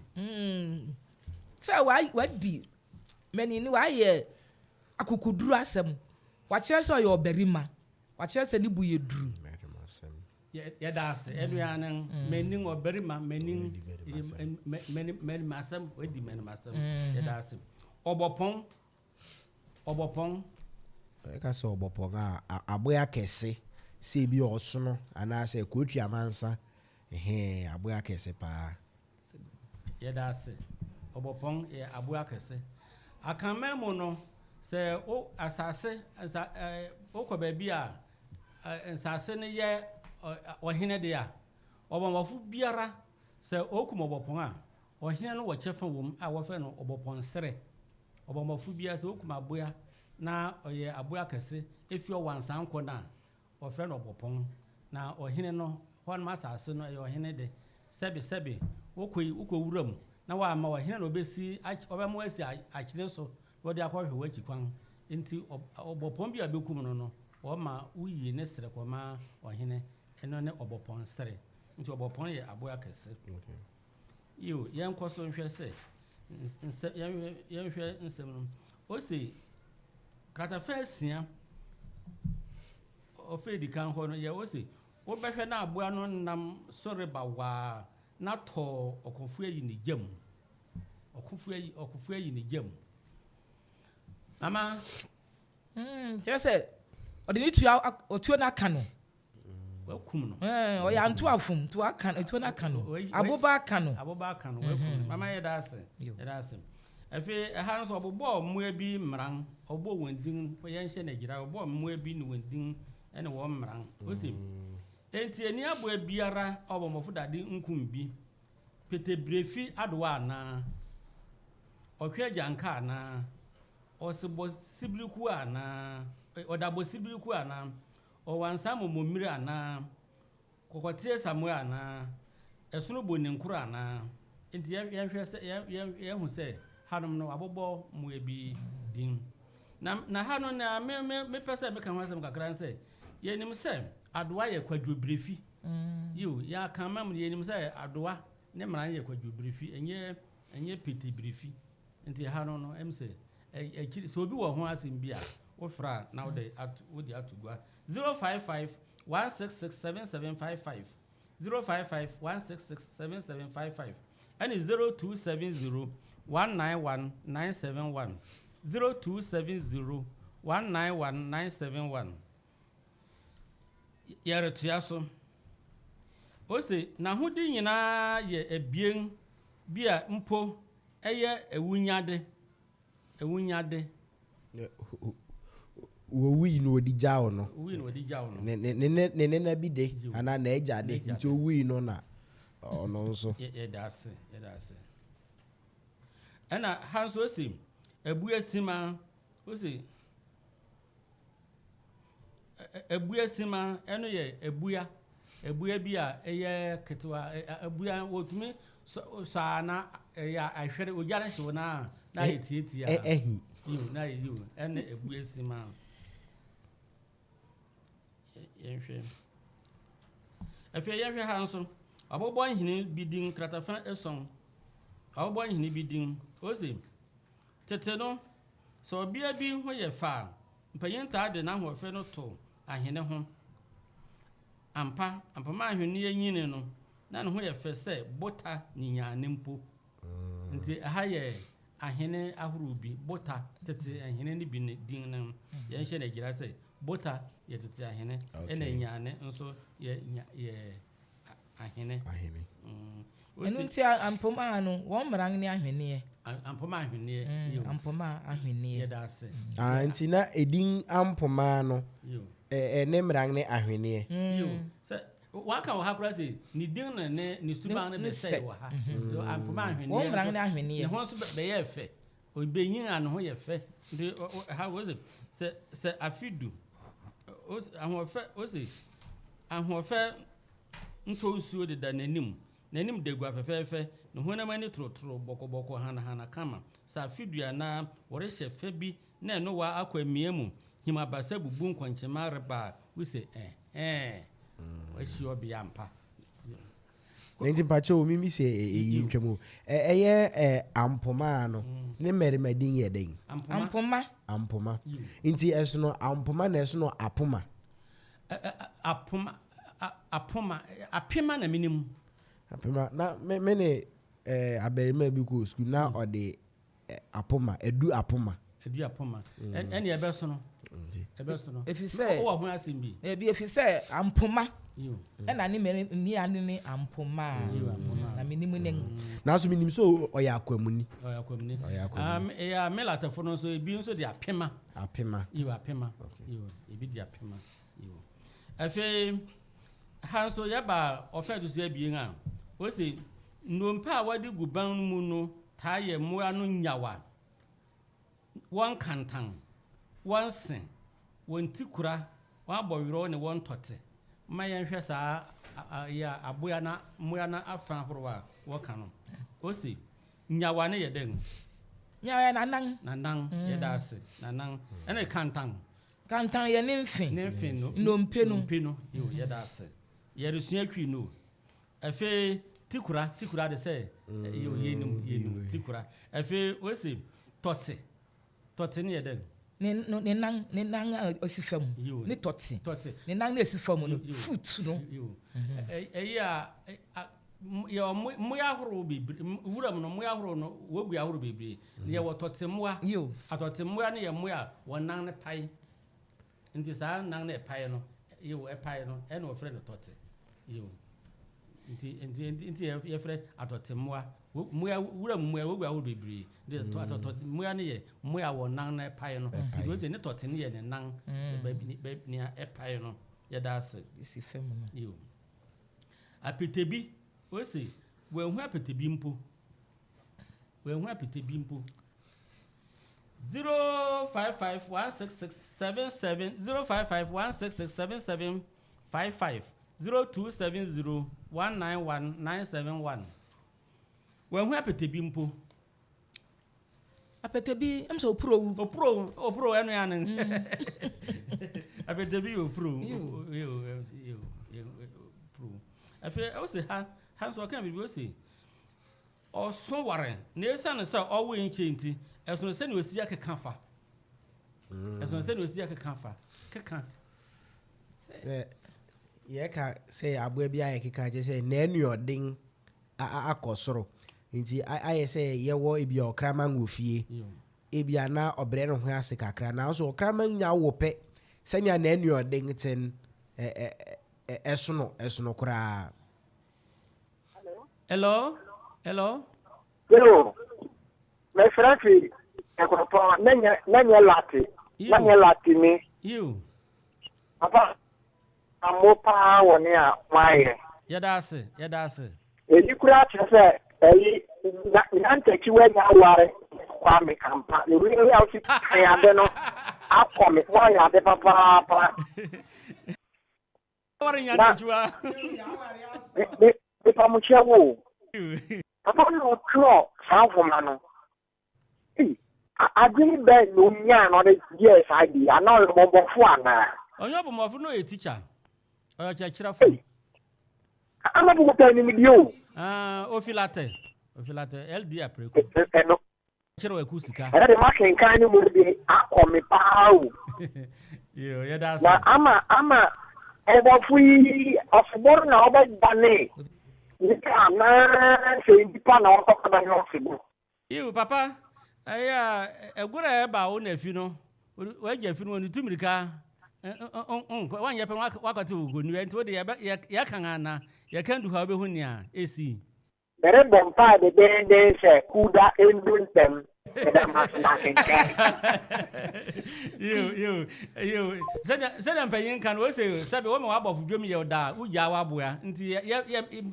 Sɛ wadi m'ani wayɛ Akokoduru asɛm. Wakyerɛ sɛ ɔyɛ ɔbarima. Wakyerɛ sɛ ne bo yɛ duru. Yɛda ase. Ɛno ara ne m'anim ɔbarima m'anim m'anim asɛm wadi m'anim asɛm. Yɛda ase. Ɔbɔpɔn ɔbɔpɔn. Ɛka sɛ ɔbɔpɔn a aboa kɛse sɛ ebi ɔsono anaasɛ kootwi amansa ɛhɛn aboa kɛse paa. Yɛda ase. Ɔbɔpɔn yɛ aboa kɛse. Akanman mu no, sɛ wo asase nsa ɛ wokɔ baabi a nsase no yɛ ɔhene de a, ɔbɔmmɔfo biara sɛ okum ɔbɔpɔn a, ɔhene no wɔ kyɛfa wom a wɔfrɛ no ɔbɔpɔnserɛ. Ɔbɔmmɔfo biara sɛ okum aboa na ɔyɛ aboa kɛse efi ɔwansan kɔ no a, Wɔfrɛ no ɔbɔpɔn. Na ɔhene no, hɔnom asase no, ɛyɛ ɔhene de. Sɛbe, sɛbe, wokɔ yi, wokɔ wuram, na wɔamma ɔhene na ɔbɛsi, ɔbɛma wɔasi akyene so na wɔde akɔhwehwɛ w'akyi kwan. Enti, ɔbɔpɔn bi a wɔbɛkum no no, wɔma woyi ne serɛ kɔma ɔhene. Ɛno ne ɔbɔpɔn serɛ. Enti ɔbɔpɔn yɛ aboa kɛse. Yiw, yɛnkɔ so nhwɛ sɛ, nsɛ, yɛnhwɛ, yɛnhwɛ nsɛm no. Ose, kratafa asia, ɔfa edi kan hɔ no, yɛ ose, wobɛhwɛ na aboa no nam so reba waa, na tɔɔ ɔkɔmfo ayi ne gya mu. Ɔkofo ayi ɔkofo ayi ne gya mu. Mama. Mm, kyerɛ sɛ ɔde ne tua otuo no aka no. Wakum no. Ɛɛ ɔyɛ anto afom nti waka etuo no aka no. Aboba aka no. Aboba aka no wakum no. Mama yɛda ase. Yɛda ase. Afei ɛha nso ɔbobɔɔ mmoa bi mmaran, ɔbɔɔ wɔn din, yɛnhyɛ no agyira, ɔbɔɔ mmoa bi ne wɔn din ne wɔn mmaran. Ose, Enti enni aboa biara a ɔbɔmmɔfo dade nkum bi, petebirefi adowa anaa, ɔtwe agyanka anaa, ɔsebɔ sibirikuw anaa, ɔdabɔ sibirikuw anaa, ɔwansa mmɔmmɔmmiri anaa, kɔkɔteɛ samoa anaa, ɛsono boninkoro anaa. Enti yɛnhwɛ sɛ yɛahu sɛ hanom no wɔabobɔ mmoa bi din. Na na ha no nea me me mepɛ sɛ meka ho asɛm kakra ne sɛ yɛnim sɛ adowa yɛ kwadwobirefi. Yiw, yɛn Akanman mu no yɛnim sɛ adowa ne mmara no yɛ kwadwobirefi, ɛnyɛ ɛnyɛ petebirifi. Nti ha no no ɛm sɛ akyiri sɛ obi wɔ ho asɛm bi a wofrɛ a na wode ato wode ato gua. 055 166 7755 055 166 7755 ɛne 0270 191 971 0270 191 971. Yɛretoa so. Ose, N'ahode nyinaa yɛ abien bi a mpo ɛyɛ awunyade. Awunyade. Owui na wɔde gyaw no. Owui na wɔde gyaw no. Ne ne ne ne nena bi de anaa n'agya de nti owui no na ɔno nso. Yɛda ase yɛda ase. Ɛna ha nso ose abua sima ose. Abua sima, ɛno yɛ abua, abua bi a ɛyɛ ketewa. Abua wɔtumi sɔ a na ɛyɛ ahwere, ogya no hyew no a na ayɛ tiatia. Ɛhi. Yiw, na ayɛ yiw, ɛne abua sima. Yɛnhwɛ. Afei yɛhwɛ ha nso, wɔabobɔ nhene bi din, kratafa ason. Wɔabobɔ nhene bi din. Ose, tete no, sɛ ɔbea bi ho yɛ fɛ a, Mpanyin taa de n'ahoɔfɛ no to ahene ho. Ampa, ampama ahweneɛ nyini no, na ne ho yɛ fɛ sɛ bota nyinyaane mpo. Nti ɛha yɛ ahene ahorow bi, bota, tete ahene no bi ne din no. Yɛnhyɛ no agyira sɛ bota yɛ tete ahene, ɛna nyaane nso yɛ yɛ ahene. Ahene. Mm. Ɛno nti ampoma no, wɔn mmara ne ahweneɛ. Ampoma ahweneɛ. Mm, ampoma ahweneɛ. Yɛda ase. Ah, nti na edin ampoma no, ne mmara ne ahweneɛ. Yo, sɛ waka wɔ ha koraa sɛ ne din na ne ne suban no bɛsɛe wɔ ha. Ampoma ahweneɛ. Wɔn mmara ne ahweneɛ. Ne ho nso bɛyɛɛ fɛ. Obenyin a ne ho yɛ fɛ. Nti ha wɔ sɛ sɛ sɛ afe du ahoɔfɛ ose ahoɔfɛ ntɔ nsuo deda n'anim. N'anim da gua fɛfɛɛfɛ, ne honam ani torotoro, bɔkɔbɔkɔ, hanahana kama. Sɛ afe du anaa wɔrehyɛ fɛ bi na ɛno wa akɔ amia mu, him abasa bubu nkɔnkyema reba a, wose ɛhɛn, wahyia ɔbea ampa. Nti mpakyɛ o mimi sɛ ɛyi ntwam o ɛyɛ ampoma no ne mmarima din yɛ dɛn? Ampoma. Ampoma. Nti ɛsono ampoma na ɛsono apoma. Apoma, apoma, apema na menim. Apema na me me ne abarima bi kɔɔ sukuu na ɔde apoma, adu apoma. Adu apoma. Ɛne ɛbɛsono. Ɛbɛsono. Efisɛ wowɔ ho asɛm bi. Ebi efisɛ ampoma. Ɛna ne mmea mmea ne ne ampoma. Na menim ne. Nanso menim sɛ ɔyɛ akwamuni. Ɔyɛ akwamuni. Ɔyɛ akwamuni. Ɛyɛ melatafo no nso ebi nso de apema. Apema. Yiw apema. Yiw ebi de apema. Yiw. Afei ha nso yɛba ɔfɛ do so abien a ose nnompe a wɔde gu ban mu no taa yɛ mmoa no nyawa, wɔn kantan, wɔn se, wɔn tikura, wɔn abɔwerɛw ne wɔn tɔte. Ma yɛnhwɛ saa yɛ aboa na mmoa no afa ahorow a wɔka no. Ose nyawa no yɛ dɛn? Nyawa yɛ nanan. Nanan, yɛda ase. Nanan. Ɛne kantan. Kantan yɛ ne mfe. Ne mfe no. Nnompe no. Nnompe no. Yo, yɛda ase. Yɛresua twi no. Afei tikura, tikura de sɛ yo yɛnim yɛnim tikura. Afei ose tɔte. Tɔte ne yɛ dɛn? Ne no ne nan ne nan a osi fam. Ne tɔte. Tɔte. Ne nan na esi fam no. Foot no. Ɛyi a Yɛwɔ mmoa ahorow bebree, wuram no mmoa ahorow no wogu ahorow bebree. Yɛwɔ tɔtemmoa. Atɔtemmoa no yɛ mmoa a wɔn nan no pae. Nti saa nan no ɛpae no, yiw, ɛpae no, ɛna wɔfrɛ no tɔte. Yiw. Nti, nti, nti, nti yɛfrɛ atɔtemmoa. Mmoa, wuram mmoa, wogu ahorow bebree. Nti atɔtɔ mmoa no yɛ mmoa a wɔn nan no ɛpae no. Nti wɔsɛ ne tɔte no yɛ ne nan, sɛ baabi, baabi, nea ɛpae no. Yɛda ase. Si fam no. Yiw. Apetebi, ose wanhu apetebi mpo. Wanhu apetebi mpo. 055 166 77 055 166 77 55 0270 191 971. Wanhu apetebi mpo. Apete bi sɛ opurow. Opurow, opurow ɛno ya no. Apete bi yɛ opurow. Opurow. Afei ɔsi ha, ha nso ɔka biribi, ɔsi ɔso ware na esiane sɛ ɔwo nkyɛn nti, ɛsono sɛnea osi akeka fa. Ɛsono sɛnea osi akeka fa. Keka. Yɛka sɛ aboa bi ayɛ keka kyerɛ sɛ n'anuɔden akɔ soro. Nti ayɛ sɛ yɛwɔ ebi a ɔkraman wɔ fie, ebi a na ɔbrɛ ne ho ase kakra, nanso ɔkraman nya wo pɛ sɛnea n'anuɔden te no, ɛsono ɛsono koraa. Hello, hello. Yo, mefrɛ fi Ɛkɔpɔn, na nyɛ late, na nyɛ late ni. Yiw. Papa, amo paa wɔ ne a moayɛ. Yɛda ase, yɛda ase. Eyi koraa kyerɛ sɛ ɛyi nyantakyiwa nya aware Kwame ampa. Ewi a wosi kan ade no akɔ me, moayɛ ade papaapa. Ware nyantakyiwa. Mepamokyɛ wo. Papa na ɔtwerɛ saa nhoma no. Adwene bɛn na onyaa na ɔde yɛɛ saa deɛ, anaa ɔyɛ ɔbɔmmɔfo anaa? Ɔnyɛ ɔbɔmmɔfo no, ɔyɛ teacher. Ɔyɛ ɔkyerɛkyerɛfo. Ama bɔkɔtɔ animdeɛ o. Ofi Late. Ofi Late, LD Apreko. Ɛno. Kyerɛ wɔ sika. Ɛnɛ de makenkan no mu de akɔ me paa o. Yo, yɛda ase. Na ama ɔbɔfo yi ɔsebɔ no na ɔbɛdane nipa anaa sɛ nipa na ɔkɔkɔda ne ɔsebɔ? Yiw, papa, ɛyɛ a ɛgorɔ a ɛba wo na fi no, wagya fi no wɔn tu mirika wanyɛ pɛ wakɔte wo konnua, nti wode yɛkan ana yɛka du hɔ a, wobɛhu nea ɛsii. Merebɔ mpaa dedenden sɛ kuda ndu ntɛm. Meda mo ase makenkan. Yiw, yiw, yiw, sɛdeɛ mpanyin ka no, wɔsɛ sɛbi wɔma wabɔfo dwom yɛ da a wogyaa waboa, nti yɛ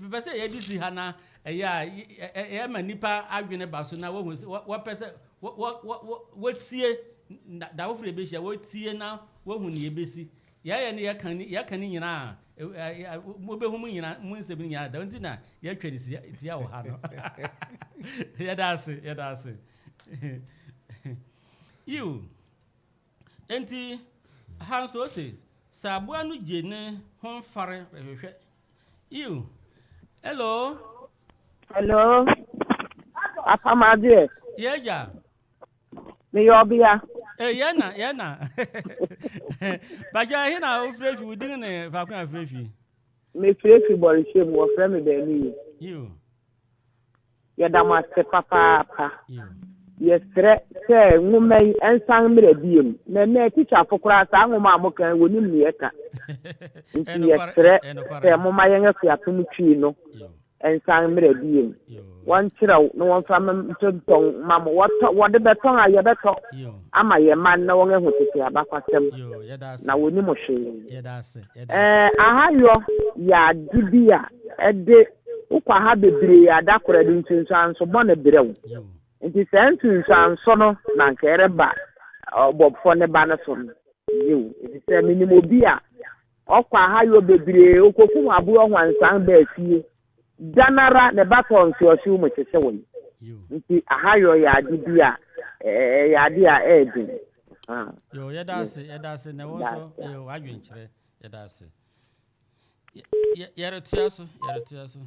pɛ sɛ yɛde si ha na ɛyɛ a ɛyɛ nipa adwene ba so na wɔhu sɛ wɔpɛ sɛ wɔtie da foforɔ yɛbɛhyia, wɔtie na wɔhu ne yɛbɛsi yɛyɛ ne yɛka ne nyinaa, mobɛhu mu nyinaa mu nsɛm no nyinaa da nti na yɛatwa ne tia wɔ ha no. Yɛda ase, yɛda ase. Yiw, nti ha nso ose sɛ aboa no gye ne ho mfare hwehwɛ. Yiw, hello. Hello. Apamadeɛ. Yɛgya. Meyɛ ɔbea. Eh, yɛna yɛna bagya ɛhe na wofrɛ fi? Wo din ne faako a wofrɛ fi? Mefrɛ fi Bɔrehyɛ mu, wɔfrɛ me baanu yi. Yiw. Yɛda mo ase papaapa. Yiw. Yɛsrɛ sɛ nwoma yi ɛnsan mmerɛ biem. Na nnɛ tikyafo koraa saa nwoma a moka yi, wɔnim ne yɛka. Nti yɛsrɛ sɛ momma yɛn Akuapem Twi no ɛnsan mmerɛ biem. Wɔnkyerɛw na wɔmfa ntontɔn ma mo. Wɔtɔ wɔde bɛtɔn a, yɛbɛtɔ ama yɛn mma na wɔn ahu tete abakwasɛm. Yiw, yɛda ase. Na wɔnim hwee. Yɛda ase, yɛda ase. Ahayɔ yɛ ade bi a ɛde wokɔ aha bebree adakora de nsunsuanso bɔ ne brɛ wo. Nti saa nsunsuanso no na nka ɛreba ɔbɔfoɔ ne ba no so no. Yiw, efisɛ menim obi a ɔkɔ ahayɔ bebree, okokum aboa hwansan baa fie da nara ne ba tɔ nsuɔhyew mu kyekye wɔ yi. Nti ahayɔ yɛ ade bi a ɛyɛ ade a ɛyɛ den. Yo, yɛda ase, yɛda ase. Na wo nso yo adwenkyerɛ, yɛda ase. Yɛretoa so, yɛretoa so.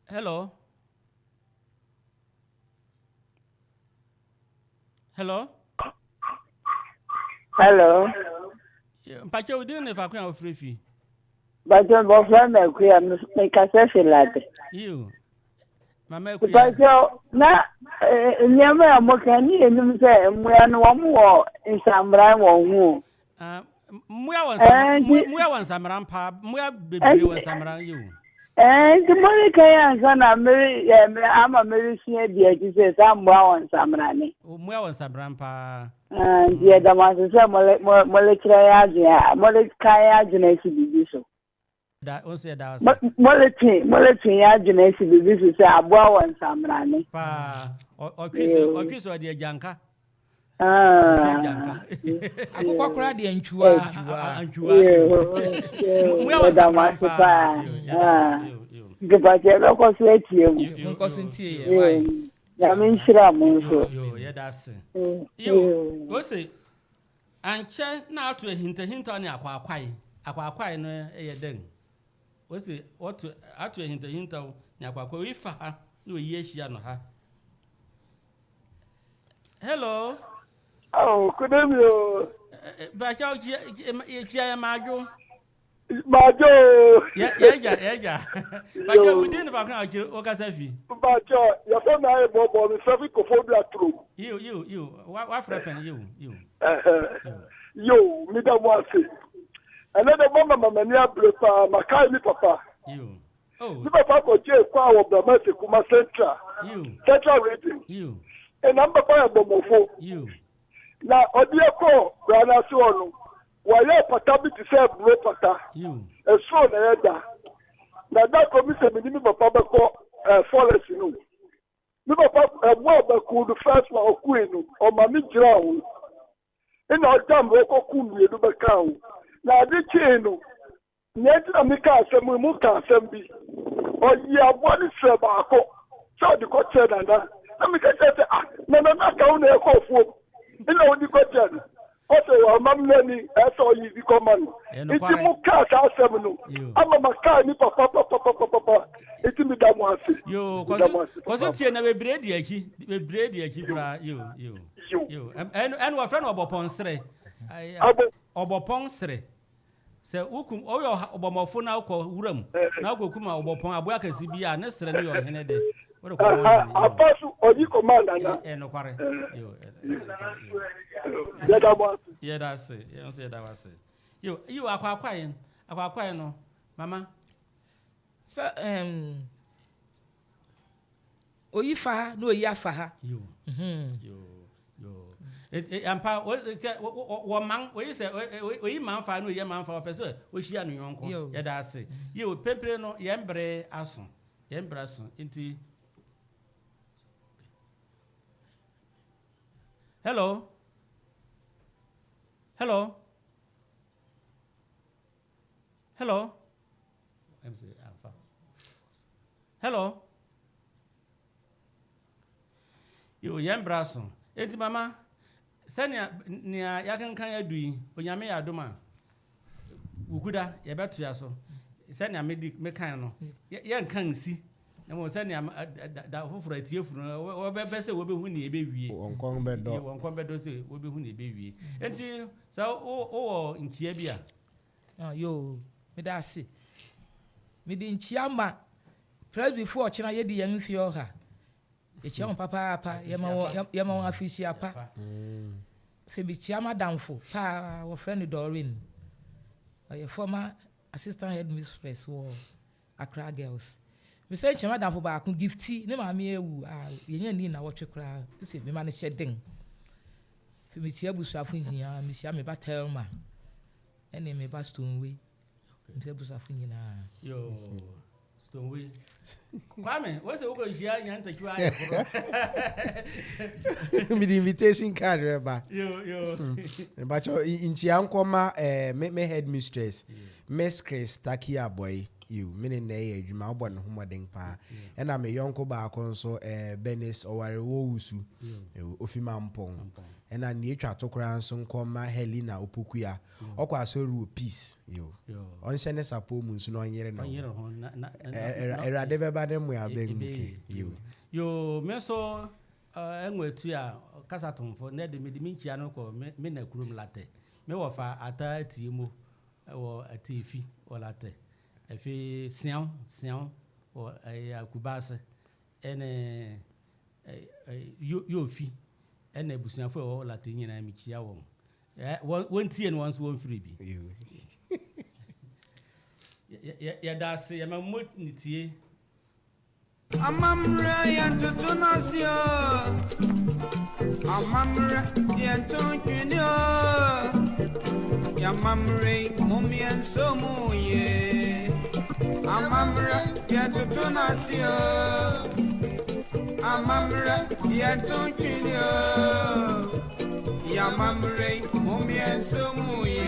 Hello, hello. Hello. Mpakyɛ, wo din ne faako a wofrɛ fi? Mpakyɛw bɔfra me Akua, me kasa fi Lade. Yiw, Mama Akua. Mpakyɛw, na nneɛma a moka ne yɛnim sɛ mmoa no wɔn wɔ nsamran wɔn ho o. Ah, mmoa wɔ nsamran, mmoa wɔ nsamran paa, mmoa bebree wɔ nsamran, yiw. Ɛɛ, nti moreka yi ansa na mere yɛ ama meresua bi akyi sɛ saa mmoa wɔ nsamrane. Mmoa wɔ nsamran paa. Ah, nti yɛda mo ase sɛ mole mo molekyerɛ yɛn adwene a moleka yɛn adwene asi biribi so. Da, wo nso yɛda wo ase. Mo moletwe moletwe yɛn adwene asi biribi so sɛ aboa wɔ nsamrane. Paa, ɔtwe sɛ ɔtwe sɛ ɔde agyanka. Ɔtwe agyanka. Akokɔ koraa deɛ ntwuwa. Ntwuwa. Mmoa wɔ Yɛda mo nsamran ase paa. paa. Yo, yɛda ase. Yo, yo. Nti pakyɛ yɛbɛkɔ so atie mo. Yo, yo, Monkɔ so yo. ntie yɛn, why? Nyame nhyira mo nso. Yo, yɛda ase. Yo, ose, ankyɛ na ato ahintahintaw ne akwaakwae. Akwaakwae no yɛ dɛn? Ose, wɔto ato ahintahintaw ne akwaakwae. Oyi fa ha na oyi ahyia no ha. Hello. Oh, kudemi o. Bàkyɛw, kyia yɛ maadwo. Maadwo o. Yɛgya, yɛgya. Bàkyɛw, wo din ne faako na wokasa fi? Bàkyɛw, yɛfrɛ me ayɛ bɔbɔ, mefrɛ fi Koforidua Turom. Yiw, yiw, yiw, wafrɛ pɛn, yiw, yiw. Yiw, meda mo ase. Ɛnɛ de moama ma m'ani abere paa, makae me papa. Yiw. Oh. Me papa kɔgyee kwaa wɔ Bramante Kuma Central, Yiw. Central Region. Yiw. Ɛna me papa yɛ bɔmmɔfo. Yiw. Na ɔde yɛ kɔɔ bra no ase hɔ no, wɔayɛ pata bi te sɛ aburo pata. Ɛsoro na ɛyɛ da. Na da koro me sɛ me ne me papa bɛkɔ eh, forest no. Me papa ɛboa eh, ɔbɛku no first one ɔkui no, ɔma me gyina ho. Ɛna ɔdam ɔkɔku mmienu bɛka ho. Na ade kyee no, Nea enti na mekaa asɛm yi, mokaa asɛm bi. Ɔyii aboa no srɛ baako sɛ ɔde kɔkyerɛ Nana. Na meka kyerɛɛ sɛ, Ah, na Nana ka wo na ɛkɔ afuom na wode kɔkyerɛ no? Ɔse, wamma me n'ani, ɛsɛ sɛ ɔyi bi kɔma no. Nti mokaa saa asɛm no ama makae ne papa papapapapa. Nti meda mo ase. Yoo, Meda mo ase kɔ so papaapa. tie na bebree di akyi, bebree di akyi koraa. Yoo, yoo, Yoo. yoo. Ɛno, ɛno wɔfrɛ no ɔbɔpɔn serɛ. Abɔ. Ɔbɔpɔn serɛ. Sɛ wokum, woyɛ ɔbɔmmɔfo na wokɔ wuram na wokɔkum ɔbɔpɔn, aboa kɛse bi a, ne serɛ no yɛ ɔhene de. Wode kɔma ɔhene. Yoo. Afa so ɔyi kɔma nana. Ɛ, nokware. Yoo, ɛ, nokware. Yoo. Yɛda mo ase. Yɛda ase. Yɛn nso yɛda wo ase. Yoo, yoo, akwaakwae, akwaakwae no, mama. Sɛ, ɛɛm. Oyi fa ha na oyi afa ha. Yoo. Yoo. Yoo. Ampa, kyɛ wɔ man, oyi sɛ oyi man fa na oyi man fa, ɔpɛ sɛ ohyia ne yɔnko. Yɛda ase. Yoo, pempere no, yɛn bere aso. Yɛn bere aso. Nti. Hello. Hello. Hello. Hello. Yo, yɛn bra so. Enti mama, sɛnea nea yɛakenkan adu yi, Onyame yɛ adom a, Wukuda yɛbɛtoa so. Sɛnea medi mekan no, yɛnka nsi. Na mmom sɛnea da foforɔ atiefo no wɔbɛpɛ sɛ wɔbɛhu nea ɛbɛwie. Wɔn kɔn bɛdɔ. Wɔn kɔn bɛdɔ sɛ wɔbɛhu nea ɛbɛwie. Enti sɛ wowɔ nkyia bi a. Ah, yoo, meda ase. Mede nkyia ma Presbyfoɔ ɔkyena yɛdi yɛn mfeɛ ɔha. Yɛkyia wɔn papaapa, yɛma wɔn yɛma wɔn afirihyia pa. Afei mekyia m'adamfo paa, wɔfrɛ no Doreen. Ɔyɛ former assistant headmistress wɔ Accra Girls. Mesan kyia m'adamfo baako, Gifty, ne maame awu a yɛnya nnii nnawɔtwe koraa. Ose mema no hyɛ den. Afei mekyia abusuafo nyinaa, mehyia me ba Thelma ne me ba Stoneway. Mekyia abusuafo nyinaa. Yoo, Stoneway. Kwame, wo sɛ wokɔ nhyia nyantakyiwa ayɛforo. Mede invitation card reba. Yo, yo. Mpakyɛ nkyia nkɔma eh, me, me headmistress. Miss Chris Taki Aboy, yiw, me ne no na ɛyɛ adwuma, ɔbɔ ne ho mmɔden paa. Ɛna me yɔnko baako nso, eh, Bernice Ɔwarewowusu, ofi Mampong. Ɛna nea etwa to koraa nso nkɔ mma Helena Opokuya, ɔkɔ asɔre wɔ Peace, yiw. Ɔnhyɛ ne sapɔw mu nso na ɔnyere ne ho. Awurade bɛba ne mmoa abɛn mu ke, yiw. Yoo, me nso Ɛngo Atua kasa tomfo, nnɛ de mede me nkyia no kɔ me na kurom Latɛ. Me wɔfa Ataa Atiemo wɔ Atifi wɔ Latɛ. Afei Siaw, Siaw wɔ ɛyɛ Akubase ɛne Yofi ɛne abusuafo a ɛwɔ Late nyinaa mekyia wɔn. Wɔntie no wɔn nso wɔmfiri bi. Yɛda ase yɛma mo ne tie. Amammerɛ yɛntoto no ase o. Amammerɛ yɛnto ntwene o. Yɛamammerɛ yi mom yɛnso mu ye. Amammerɛ yɛntoto no ase o. Amammerɛ yɛnto ntwene o. Yɛamammerɛ yi mom yɛnso mu ye.